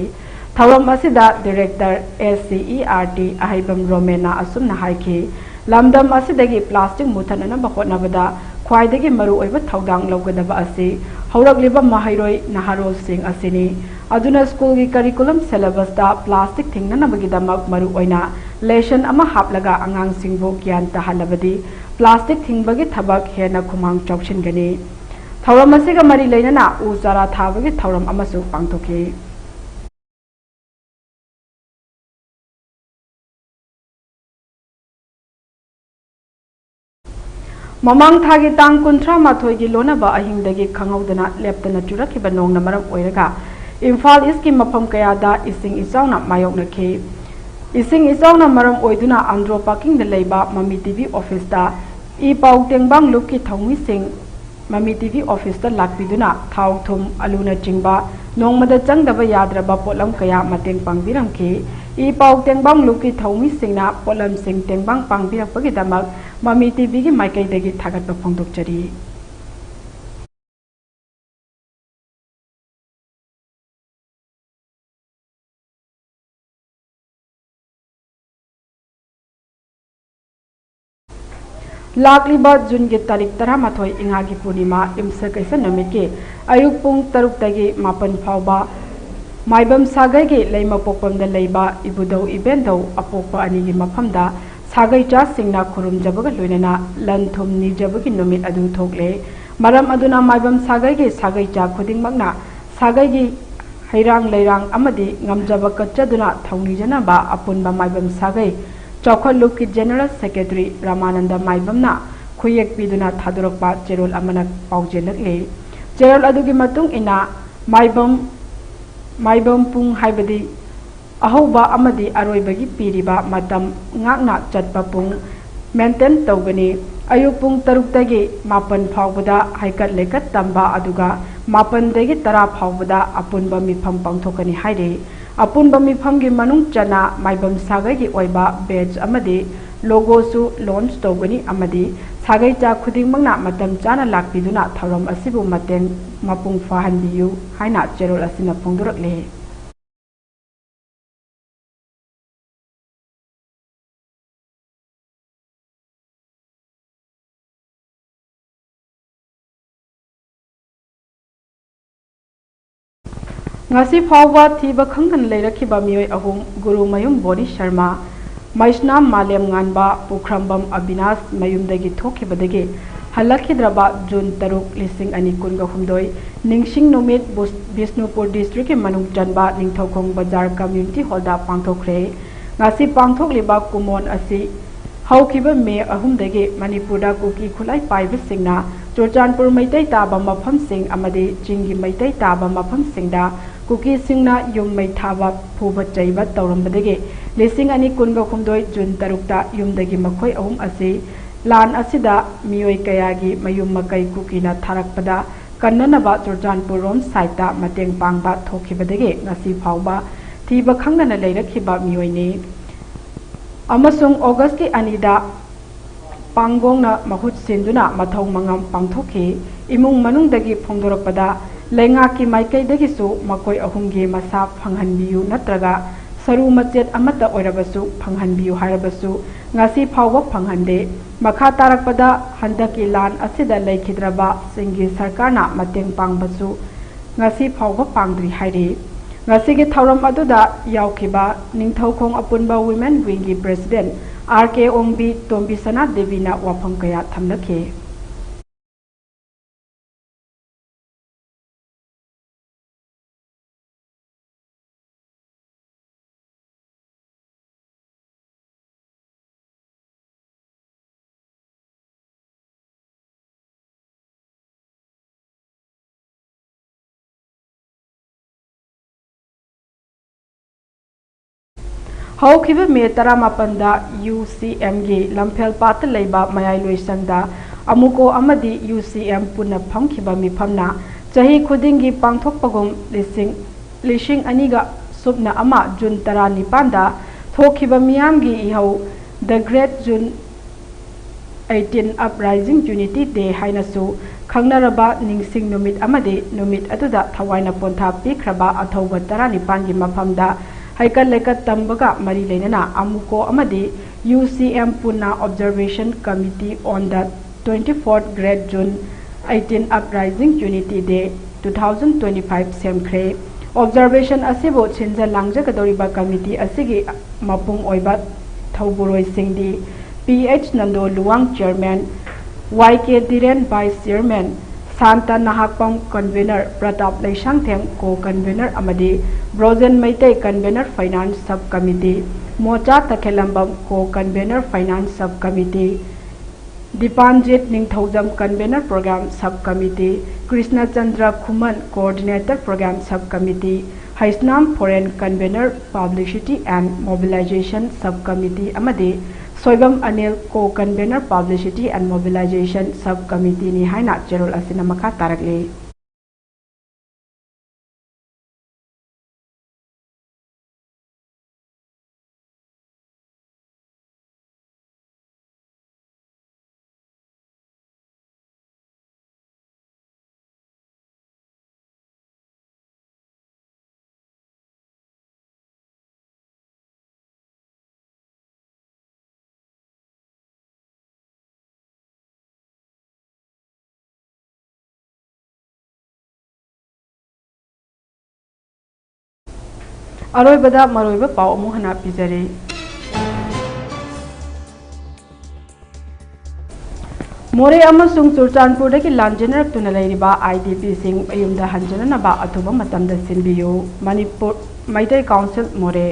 ꯊꯧꯔꯝ ꯑꯁꯤꯗ Director, S C E R T, ꯑꯍꯩꯕꯝ ꯔꯣꯃꯦꯅ ꯑꯁꯨꯝꯅ ꯍꯥꯏꯈꯤ, ꯂꯝꯗꯝ ꯑꯁꯤꯗꯒꯤ plastic ꯃꯨꯊꯠꯅꯅꯕ ꯍꯣꯠꯅꯕꯗ ꯈ꯭ꯋꯥꯏꯗꯒꯤ ꯃꯔꯨꯑꯣꯏꯕ ꯊꯧꯗꯥꯡ ꯂꯧꯒꯗꯕ ꯑꯁꯤ ꯍꯧꯔꯛꯂꯤꯕ ꯃꯍꯩꯔꯣꯏ ꯅꯍꯥꯔꯣꯜꯁꯤꯡ ꯑꯁꯤꯅꯤ꯫ ꯑꯗꯨꯅ school ꯒꯤ curriculum syllabus ꯇ plastic ꯊꯤꯡꯅꯅꯕꯒꯤꯗꯃꯛ ꯃꯔꯨꯑꯣꯏꯅ lesson ꯑꯃ ꯍꯥꯞꯂꯒ ꯑꯉꯥꯡꯁꯤꯡꯕꯨ ꯒ꯭ꯌꯥꯟ ꯇꯥꯍꯜꯂꯕꯗꯤ plastic ꯊꯤꯡꯕꯒꯤ ꯊꯕꯛ ꯍꯦꯟꯅ ꯈꯨꯃꯥꯡ ꯆꯥꯎꯁꯤꯟꯒꯅꯤ꯫ ꯊꯧꯔꯝ ꯑꯁꯤꯒ ꯃꯔꯤ ꯂꯩꯅꯅ ꯎ ꯆꯥꯔꯥ ꯊꯥꯕꯒꯤ ꯊꯧꯔꯝ ꯑꯃꯁꯨ ꯄꯥꯡꯊꯣꯛꯈꯤ꯫ ꯃꯃꯥꯡ ꯊꯥꯒꯤ ꯇꯥꯡ ꯀꯨꯟꯊ꯭ꯔꯥ ꯃꯥꯊꯣꯏꯒꯤ ꯂꯣꯟꯅꯕ ꯑꯍꯤꯡꯗꯒꯤ ꯈꯪꯍꯧꯗꯅ ꯂꯦꯞꯇꯅ ꯆꯨꯔꯛꯈꯤꯕ ꯅꯣꯡꯅ ꯃꯔꯝ ꯑꯣꯏꯔꯒ ꯏꯝꯐꯥꯜ ꯏꯁꯀꯤ ꯃꯐꯝ ꯀꯌꯥꯗ ꯏꯁꯤꯡ ꯏꯆꯥꯎꯅ ꯃꯥꯌꯣꯛꯅꯈꯤ꯫ ꯏꯁꯤꯡ ꯏꯆꯥꯎꯅ ꯃꯔꯝ ꯑꯣꯏꯗꯨꯅ ꯑꯟꯗ꯭ꯔꯣ ꯄꯥꯔꯀꯤꯡꯗ ꯂꯩꯕ ꯃꯃꯤ ꯇꯤ ꯚꯤ ꯑꯣꯐꯤꯁꯇ ꯏ ꯄꯥꯎ ꯇꯦꯡꯕꯥꯡ ꯂꯨꯞꯀꯤ ꯊꯧꯃꯤꯁꯤꯡ ꯃꯃꯤ ꯇꯤ ꯚꯤ ꯑꯣꯐꯤꯁꯇ ꯂꯥꯛꯄꯤꯗꯨꯅ ꯊꯥꯎ, ꯊꯨꯝ, ꯑꯂꯨꯅꯆꯤꯡꯕ ꯅꯣꯡꯃꯗ ꯆꯪꯗꯕ ꯌꯥꯗ꯭ꯔꯕ ꯄꯣꯠꯂꯝ ꯀꯌꯥ ꯃꯇꯦꯡ ꯄꯥꯡꯕꯤꯔꯝꯈꯤ꯫ ꯏ ꯄꯥꯎ ꯇꯦꯡꯕꯥꯡ ꯂꯨꯞꯀꯤ ꯊꯧꯃꯤꯁꯤꯡꯅ ꯄꯣꯠꯂꯝꯁꯤꯡ ꯇꯦꯡꯕꯥꯡ ꯄꯥꯡꯕꯤꯔꯛꯄꯒꯤꯗꯃꯛ ꯃꯃꯤ ꯇꯤ ꯚꯤꯒꯤ ꯃꯥꯏꯀꯩꯗꯒꯤ ꯊꯥꯒꯠꯄ ꯐꯣꯡꯗꯣꯛꯆꯔꯤ꯫ ꯂꯥꯛꯂꯤꯕ ꯖꯨꯟꯒꯤ ꯇꯥꯔꯤꯛ ꯇꯔꯥꯃꯥꯊꯣꯏ, ꯏꯉꯥꯒꯤ ꯄꯨꯔꯅꯤꯃꯥ, ꯌꯨꯝꯁꯀꯩꯁ ꯅꯨꯃꯤꯠꯀꯤ ꯑꯌꯨꯛ ꯄꯨꯡ ꯇꯔꯨꯛꯇꯒꯤ ꯃꯥꯄꯟ ꯐꯥꯎꯕ ꯃꯥꯏꯕꯝ ꯁꯥꯒꯩꯒꯤ ꯂꯩꯃꯄꯣꯛꯄꯝꯗ ꯂꯩꯕ ꯏꯕꯨꯙꯧ ꯏꯕꯦꯟꯙꯧ ꯑꯄꯣꯛꯄ ꯑꯅꯤꯒꯤ ꯃꯐꯝꯗ ꯁꯥꯒꯩ ꯆꯥꯁꯤꯡꯅ ꯈꯨꯔꯨꯝꯖꯕꯒ ꯂꯣꯏꯅꯅ ꯂꯟ ꯊꯨꯝ ꯅꯤꯖꯕꯒꯤ ꯅꯨꯃꯤꯠ ꯑꯗꯨ ꯊꯣꯛꯂꯦ꯫ ꯃꯔꯝ ꯑꯗꯨꯅ ꯃꯥꯏꯕꯝ ꯁꯥꯒꯩꯒꯤ ꯁꯥꯒꯩ ꯆꯥ ꯈꯨꯗꯤꯡꯃꯛꯅ ꯁꯥꯒꯩꯒꯤ ꯍꯩꯔꯥꯡ ꯂꯩꯔꯥꯡ ꯑꯃꯗꯤ ꯉꯝꯖꯕ ꯀꯠꯆꯗꯨꯅ ꯊꯧꯅꯤꯖꯅꯕ ꯑꯄꯨꯟꯕ ꯃꯥꯏꯕꯝ ꯁꯥꯒꯩ ꯆꯥꯎꯈꯠ ꯂꯨꯞꯀꯤ General Secretary ꯔꯥꯃꯥꯅꯟꯗ ꯃꯥꯏꯕꯝꯅ ꯈꯨꯌꯦꯛ ꯄꯤꯗꯨꯅ ꯊꯥꯗꯣꯔꯛꯄ ꯆꯦꯔꯣꯜ ꯑꯃꯅ ꯄꯥꯎꯖꯦꯜꯂꯛꯂꯤ꯫ ꯆꯦꯔꯣꯜ ꯑꯗꯨꯒꯤ ꯃꯇꯨꯡ ꯏꯟꯅ ꯃꯥꯏꯕꯝ ꯃꯥꯏꯕꯝ ꯄꯨꯡ ꯍꯥꯏꯕꯗꯤ ꯑꯍꯧꯕ ꯑꯃꯗꯤ ꯑꯔꯣꯏꯕꯒꯤ ꯄꯤꯔꯤꯕ ꯃꯇꯝ ꯉꯥꯛꯅ ꯆꯠꯄ ꯄꯨꯡ ꯃꯦꯟꯇꯦꯟ ꯇꯧꯒꯅꯤ꯫ ꯑꯌꯨꯛ ꯄꯨꯡ ꯇꯔꯨꯛꯇꯒꯤ ꯃꯥꯄꯟ ꯐꯥꯎꯕꯗ ꯍꯩꯀꯠ ꯂꯩꯀꯠ ꯇꯝꯕ, ꯑꯗꯨꯒ ꯃꯥꯄꯟꯗꯒꯤ ꯇꯔꯥ ꯐꯥꯎꯕꯗ ꯑꯄꯨꯟꯕ ꯃꯤꯐꯝ ꯄꯥꯡꯊꯣꯛꯀꯅꯤ ꯍꯥꯏꯔꯤ꯫ ꯑꯄꯨꯟꯕ ꯃꯤꯐꯝꯒꯤ ꯃꯅꯨꯡ ꯆꯟꯅ ꯃꯥꯏꯕꯝ ꯁꯥꯒꯩꯒꯤ ꯑꯣꯏꯕ ꯕꯦꯖ ꯑꯃꯗꯤ ꯂꯣꯒꯣꯁꯨ ꯂꯣꯟꯆ ꯇꯧꯒꯅꯤ ꯑꯃꯗꯤ ꯁꯥꯒꯩ ꯆꯥ ꯈꯨꯗꯤꯡꯃꯛꯅ ꯃꯇꯝ ꯆꯥꯅ ꯂꯥꯛꯄꯤꯗꯨꯅ ꯊꯧꯔꯝ ꯑꯁꯤꯕꯨ ꯃꯇꯦꯡ ꯃꯄꯨꯡ ꯐꯥꯍꯟꯕꯤꯌꯨ ꯍꯥꯏꯅ ꯆꯦꯔꯣꯜ ꯑꯁꯤꯅ ꯐꯣꯡꯗꯣꯔꯛꯂꯤ꯫ ꯉꯁꯤ ꯐꯥꯎꯕ ꯊꯤꯕ ꯈꯪꯗꯅ ꯂꯩꯔꯛꯈꯤꯕ ꯃꯤꯑꯣꯏ ꯑꯍꯨꯝ, ꯒꯨꯔꯨꯃꯌꯨꯝ ꯕꯣꯔꯤ ꯁꯔꯃ, ꯃꯩꯁꯅꯥꯝ ꯃꯥꯂꯦꯝ ꯉꯥꯟꯕ, ꯄꯨꯈ꯭ꯔꯝꯕꯝ ꯑꯕꯤꯅꯥꯁ ꯃꯌꯨꯝꯗꯒꯤ ꯊꯣꯛꯈꯤꯕꯗꯒꯤ ꯍꯜꯂꯛꯈꯤꯗ꯭ꯔꯕ ꯖꯨꯟ ꯇꯔꯨꯛ, ꯂꯤꯁꯤꯡ ꯑꯅꯤ ꯀꯨꯟꯒ ꯍꯨꯝꯗꯣꯏ ꯅꯤꯡꯁꯤꯡ ꯅꯨꯃꯤꯠ ꯕꯨꯁ-, ꯕꯤꯁꯅꯨꯄꯨꯔ ꯗꯤꯁꯇ꯭ꯔꯤꯛꯀꯤ ꯃꯅꯨꯡ ꯆꯟꯕ ꯅꯤꯡꯊꯧꯈꯣꯡ ꯕꯖꯥꯔ ꯀꯝꯃ꯭ꯌꯨꯅꯤꯇꯤ ꯍꯣꯜꯗ ꯄꯥꯡꯊꯣꯛꯈ꯭ꯔꯦ꯫ ꯉꯁꯤ ꯄꯥꯡꯊꯣꯛꯂꯤꯕ ꯀꯨꯃꯣꯟ ꯑꯁꯤ ꯍꯧꯈꯤꯕ ꯃꯦ ꯑꯍꯨꯝꯗꯒꯤ ꯃꯅꯤꯄꯨꯔꯗ ꯀꯨꯀꯤ ꯈꯨꯠꯂꯥꯏ ꯄꯥꯏꯕꯁꯤꯡꯅ ꯆꯨꯔꯆꯥꯟꯄꯨꯔ ꯃꯩꯇꯩ ꯇꯥꯕ ꯃꯐꯝꯁꯤꯡ ꯑꯃꯗꯤ ꯆꯤꯡꯒꯤ ꯃꯩꯇꯩ ꯇꯥꯕ ꯃꯐꯝꯁꯤꯡꯗ ꯀꯨꯀꯤꯁꯤꯡꯅ ꯌꯨꯝ ꯃꯩ ꯊꯥꯕ, ꯐꯨꯕ ꯆꯩꯕ ꯇꯧꯔꯝꯕꯗꯒꯤ ꯂꯤꯁꯤꯡ ꯑꯅꯤ ꯀꯨꯟꯒ ꯍꯨꯝꯗꯣꯏ ꯖꯨꯟ ꯇꯔꯨꯛꯇ ꯌꯨꯝꯗꯒꯤ ꯃꯈꯣꯏ ꯑꯍꯨꯝ ꯑꯁꯤ ꯂꯥꯟ ꯑꯁꯤꯗ ꯃꯤꯑꯣꯏ ꯀꯌꯥꯒꯤ ꯃꯌꯨꯝ ꯃꯀꯩ ꯀꯨꯀꯤꯅ ꯊꯥꯔꯛꯄꯗ ꯀꯟꯅꯅꯕ ꯆꯨꯔꯆꯥꯟꯄꯨꯔ ꯔꯣꯝ ꯁꯥꯏꯠꯇ ꯃꯇꯦꯡ ꯄꯥꯡꯕ ꯊꯣꯛꯈꯤꯕꯗꯒꯤ ꯉꯁꯤ ꯐꯥꯎꯕ ꯊꯤꯕ ꯈꯪꯗꯅ ꯂꯩꯔꯛꯈꯤꯕ ꯃꯤꯑꯣꯏꯅꯤ꯫ ꯑꯃꯁꯨꯡ ꯑꯣꯒꯁꯀꯤ ꯑꯅꯤꯗ ꯄꯥꯡꯒꯣꯡꯅ ꯃꯍꯨꯠ ꯁꯤꯟꯗꯨꯅ ꯃꯊꯧ ꯃꯉꯝ ꯄꯥꯡꯊꯣꯛꯈꯤ꯫ ꯏꯃꯨꯡ ꯃꯅꯨꯡꯗꯒꯤ ꯐꯣꯡꯗꯣꯔꯛꯄꯗ, ꯂꯩꯉꯥꯛꯀꯤ ꯃꯥꯏꯀꯩꯗꯒꯤꯁꯨ ꯃꯈꯣꯏ ꯑꯍꯨꯝꯒꯤ ꯃꯁꯥ ꯐꯪꯍꯟꯕꯤꯌꯨ ꯅꯠꯇ꯭ꯔꯒ ꯁꯔꯨ ꯃꯆꯦꯠ ꯑꯃꯠꯇ ꯑꯣꯏꯔꯕꯁꯨ ꯐꯪꯍꯟꯕꯤꯌꯨ ꯍꯥꯏꯔꯕꯁꯨ ꯉꯁꯤ ꯐꯥꯎꯕ ꯐꯪꯍꯟꯗꯦ꯫ ꯃꯈꯥ ꯇꯥꯔꯛꯄꯗ ꯍꯟꯗꯛꯀꯤ ꯂꯥꯟ ꯑꯁꯤꯗ ꯂꯩꯈꯤꯗ꯭ꯔꯕꯁꯤꯡꯒꯤ ꯁꯔꯀꯥꯔꯅ ꯃꯇꯦꯡ ꯄꯥꯡꯕꯁꯨ ꯉꯁꯤ ꯐꯥꯎꯕ ꯄꯥꯡꯗ꯭ꯔꯤ ꯍꯥꯏꯔꯤ꯫ ꯉꯁꯤꯒꯤ ꯊꯧꯔꯝ ꯑꯗꯨꯗ ꯌꯥꯎꯈꯤꯕ ꯅꯤꯡꯊꯧꯈꯣꯡ ꯑꯄꯨꯟꯕ ꯋꯤꯃꯦꯟ ꯋꯤꯡꯒꯤ ꯄ꯭ꯔꯦꯁꯤꯗꯦꯟꯠ ꯑꯥꯔ ꯀꯦ ꯑꯣꯡꯕꯤ ꯇꯣꯝꯕꯤꯁꯅꯥ ꯗꯦꯕꯤꯅ ꯋꯥꯐꯝ ꯀꯌꯥ ꯊꯝꯂꯛꯈꯤ꯫ ꯍꯧꯈꯤꯕ ꯃꯦ ꯇꯔꯥꯃꯥꯄꯟꯗ ꯌꯨ ꯁꯤ ꯑꯦꯝꯒꯤ ꯂꯝꯐꯦꯜꯄꯥꯠꯇ ꯂꯩꯕ ꯃꯌꯥꯏꯂꯣꯏꯁꯪꯗ ꯑꯃꯨꯀꯣ ꯑꯃꯗꯤ ꯌꯨ ꯁꯤ ꯑꯦꯝ ꯄꯨꯟꯅ ꯐꯝꯈꯤꯕ ꯃꯤꯐꯝꯅ ꯆꯍꯤ ꯈꯨꯗꯤꯡꯒꯤ ꯄꯥꯡꯊꯣꯛꯄꯒꯨꯝ ꯂꯤꯁꯤꯡ, ꯂꯤꯁꯤꯡ ꯑꯅꯤꯒ ꯁꯨꯞꯅ ꯑꯃ ꯖꯨꯟ ꯇꯔꯥꯅꯤꯄꯥꯟꯗ ꯊꯣꯛꯈꯤꯕ ꯃꯤꯌꯥꯝꯒꯤ ꯏꯍꯧ The Great June eighteen Uprising Unity Day ꯍꯥꯏꯅꯁꯨ ꯈꯪꯅꯔꯕ ꯅꯤꯡꯁꯤꯡ ꯅꯨꯃꯤꯠ ꯑꯃꯗꯤ ꯅꯨꯃꯤꯠ ꯑꯗꯨꯗ ꯊꯋꯥꯏꯅ ꯄꯣꯟꯊꯥ ꯄꯤꯈ꯭ꯔꯕ ꯑꯊꯧꯕ ꯇꯔꯥꯅꯤꯄꯥꯟꯒꯤ ꯃꯐꯝꯗ ꯍꯩꯀꯠ ꯂꯩꯀꯠ ꯇꯝꯕꯒ ꯃꯔꯤ ꯂꯩꯅꯅ ꯑꯃꯨꯀꯣ ꯑꯃꯗꯤ ꯌꯨ ꯁꯤ ꯑꯦꯝ ꯄꯨꯟꯅ Observation Committee on the twenty-fourth Great June eighteen Uprising Unity Day two thousand twenty-five ꯁꯦꯝꯈ꯭ꯔꯦ꯫ Observation ꯑꯁꯤꯕꯨ ꯁꯤꯟꯖ ꯂꯥꯡꯖꯒꯗꯧꯔꯤꯕ committee ꯑꯁꯤꯒꯤ ꯃꯄꯨꯡ ꯑꯣꯏꯕ ꯊꯧꯕꯨꯔꯣꯏꯁꯤꯡꯗꯤ P H Nando Luwang chairman, Y K Dhiren vice chairman, Santa Nahakpam convener, Pratap Leishangthem co-convener ꯑꯃꯗꯤ Brojen Meitei convener Finance Sub Committee, Mocha Takhellambam co-convener Finance Sub Committee, Dipanjit Ningthoujam convener Program Sub Committee, Krishnachandra Khuman coordinator Program Sub Committee, Heisnam Phoren convener Publicity and Mobilization Sub Committee ꯑꯃꯗꯤ Soibam Anil co-convener Publicity and Mobilization Sub Committeeꯅꯤ ꯍꯥꯏꯅ ꯆꯦꯔꯣꯜ ꯑꯁꯤꯅ ꯃꯈꯥ ꯇꯥꯔꯛꯂꯤ꯫ ꯑꯔꯣꯏꯕꯗ ꯃꯔꯨꯑꯣꯏꯕ ꯄꯥꯎ ꯑꯃꯨꯛ ꯍꯟꯅ ꯄꯤꯖꯔꯤ꯫ ꯃꯣꯔꯦ ꯑꯃꯁꯨꯡ ꯆꯨꯔꯆꯥꯟꯄꯨꯔꯗꯒꯤ ꯂꯥꯟꯖꯦꯟꯅꯔꯛꯇꯨꯅ ꯂꯩꯔꯤꯕ ꯑꯥꯏ ꯗꯤ ꯄꯤꯁꯤꯡ ꯃꯌꯨꯝꯗ ꯍꯟꯖꯅꯅꯕ ꯑꯊꯨꯕ ꯃꯇꯝꯗ ꯁꯤꯟꯕꯤꯌꯨ꯫ ꯃꯅꯤꯄꯨꯔ ꯃꯩꯇꯩ ꯀꯥꯎꯟꯁꯤꯜ ꯃꯣꯔꯦ꯫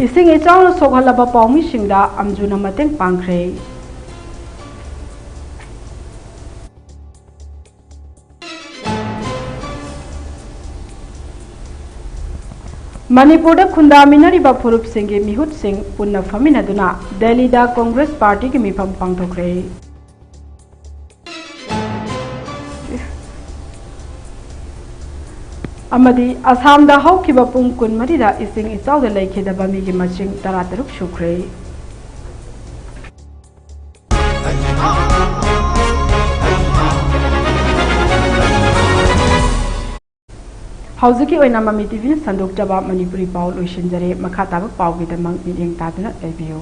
ꯏꯁꯤꯡ ꯏꯆꯥꯎꯅ ꯁꯣꯛꯍꯜꯂꯕ ꯄꯥꯎꯃꯤꯁꯤꯡꯗ ꯑꯝꯖꯨꯅ ꯃꯇꯦꯡ ꯄꯥꯡꯈ꯭ꯔꯦ꯫ ꯃꯅꯤꯄꯨꯔꯗ ꯈꯨꯟꯗꯥꯃꯤꯟꯅꯔꯤꯕ ꯐꯨꯔꯨꯞꯁꯤꯡꯒꯤ ꯃꯤꯍꯨꯠꯁꯤꯡ ꯄꯨꯟꯅ ꯐꯝꯃꯤꯟꯅꯗꯨꯅ ꯗꯦꯜꯂꯤꯗ ꯀꯣꯡꯒ꯭ꯔꯦꯁ ꯄꯥꯔꯇꯤꯒꯤ ꯃꯤꯐꯝ ꯄꯥꯡꯊꯣꯛꯈ꯭ꯔꯦ꯫ ꯑꯃꯗꯤ ꯑꯁꯥꯝꯗ ꯍꯧꯈꯤꯕ ꯄꯨꯡ ꯀꯨꯟꯃꯔꯤꯗ ꯏꯁꯤꯡ ꯏꯆꯥꯎꯗ ꯂꯩꯈꯤꯗꯕ ꯃꯤꯒꯤ ꯃꯁꯤꯡ ꯇꯔꯥꯇꯔꯨꯛ ꯁꯨꯈ꯭ꯔꯦ꯫ ꯍꯧꯖꯤꯛꯀꯤ ꯑꯣꯏꯅ ꯃꯃꯤ ꯇꯤꯚꯤꯅ ꯁꯟꯗꯣꯛꯆꯕ ꯃꯅꯤꯄꯨꯔꯤ ꯄꯥꯎ ꯂꯣꯏꯁꯤꯟꯖꯔꯦ꯫ ꯃꯈꯥ ꯇꯥꯕ ꯄꯥꯎꯒꯤꯗꯃꯛ ꯃꯤꯠꯌꯦꯡ ꯇꯥꯗꯨꯅ ꯂꯩꯕꯤꯌꯨ꯫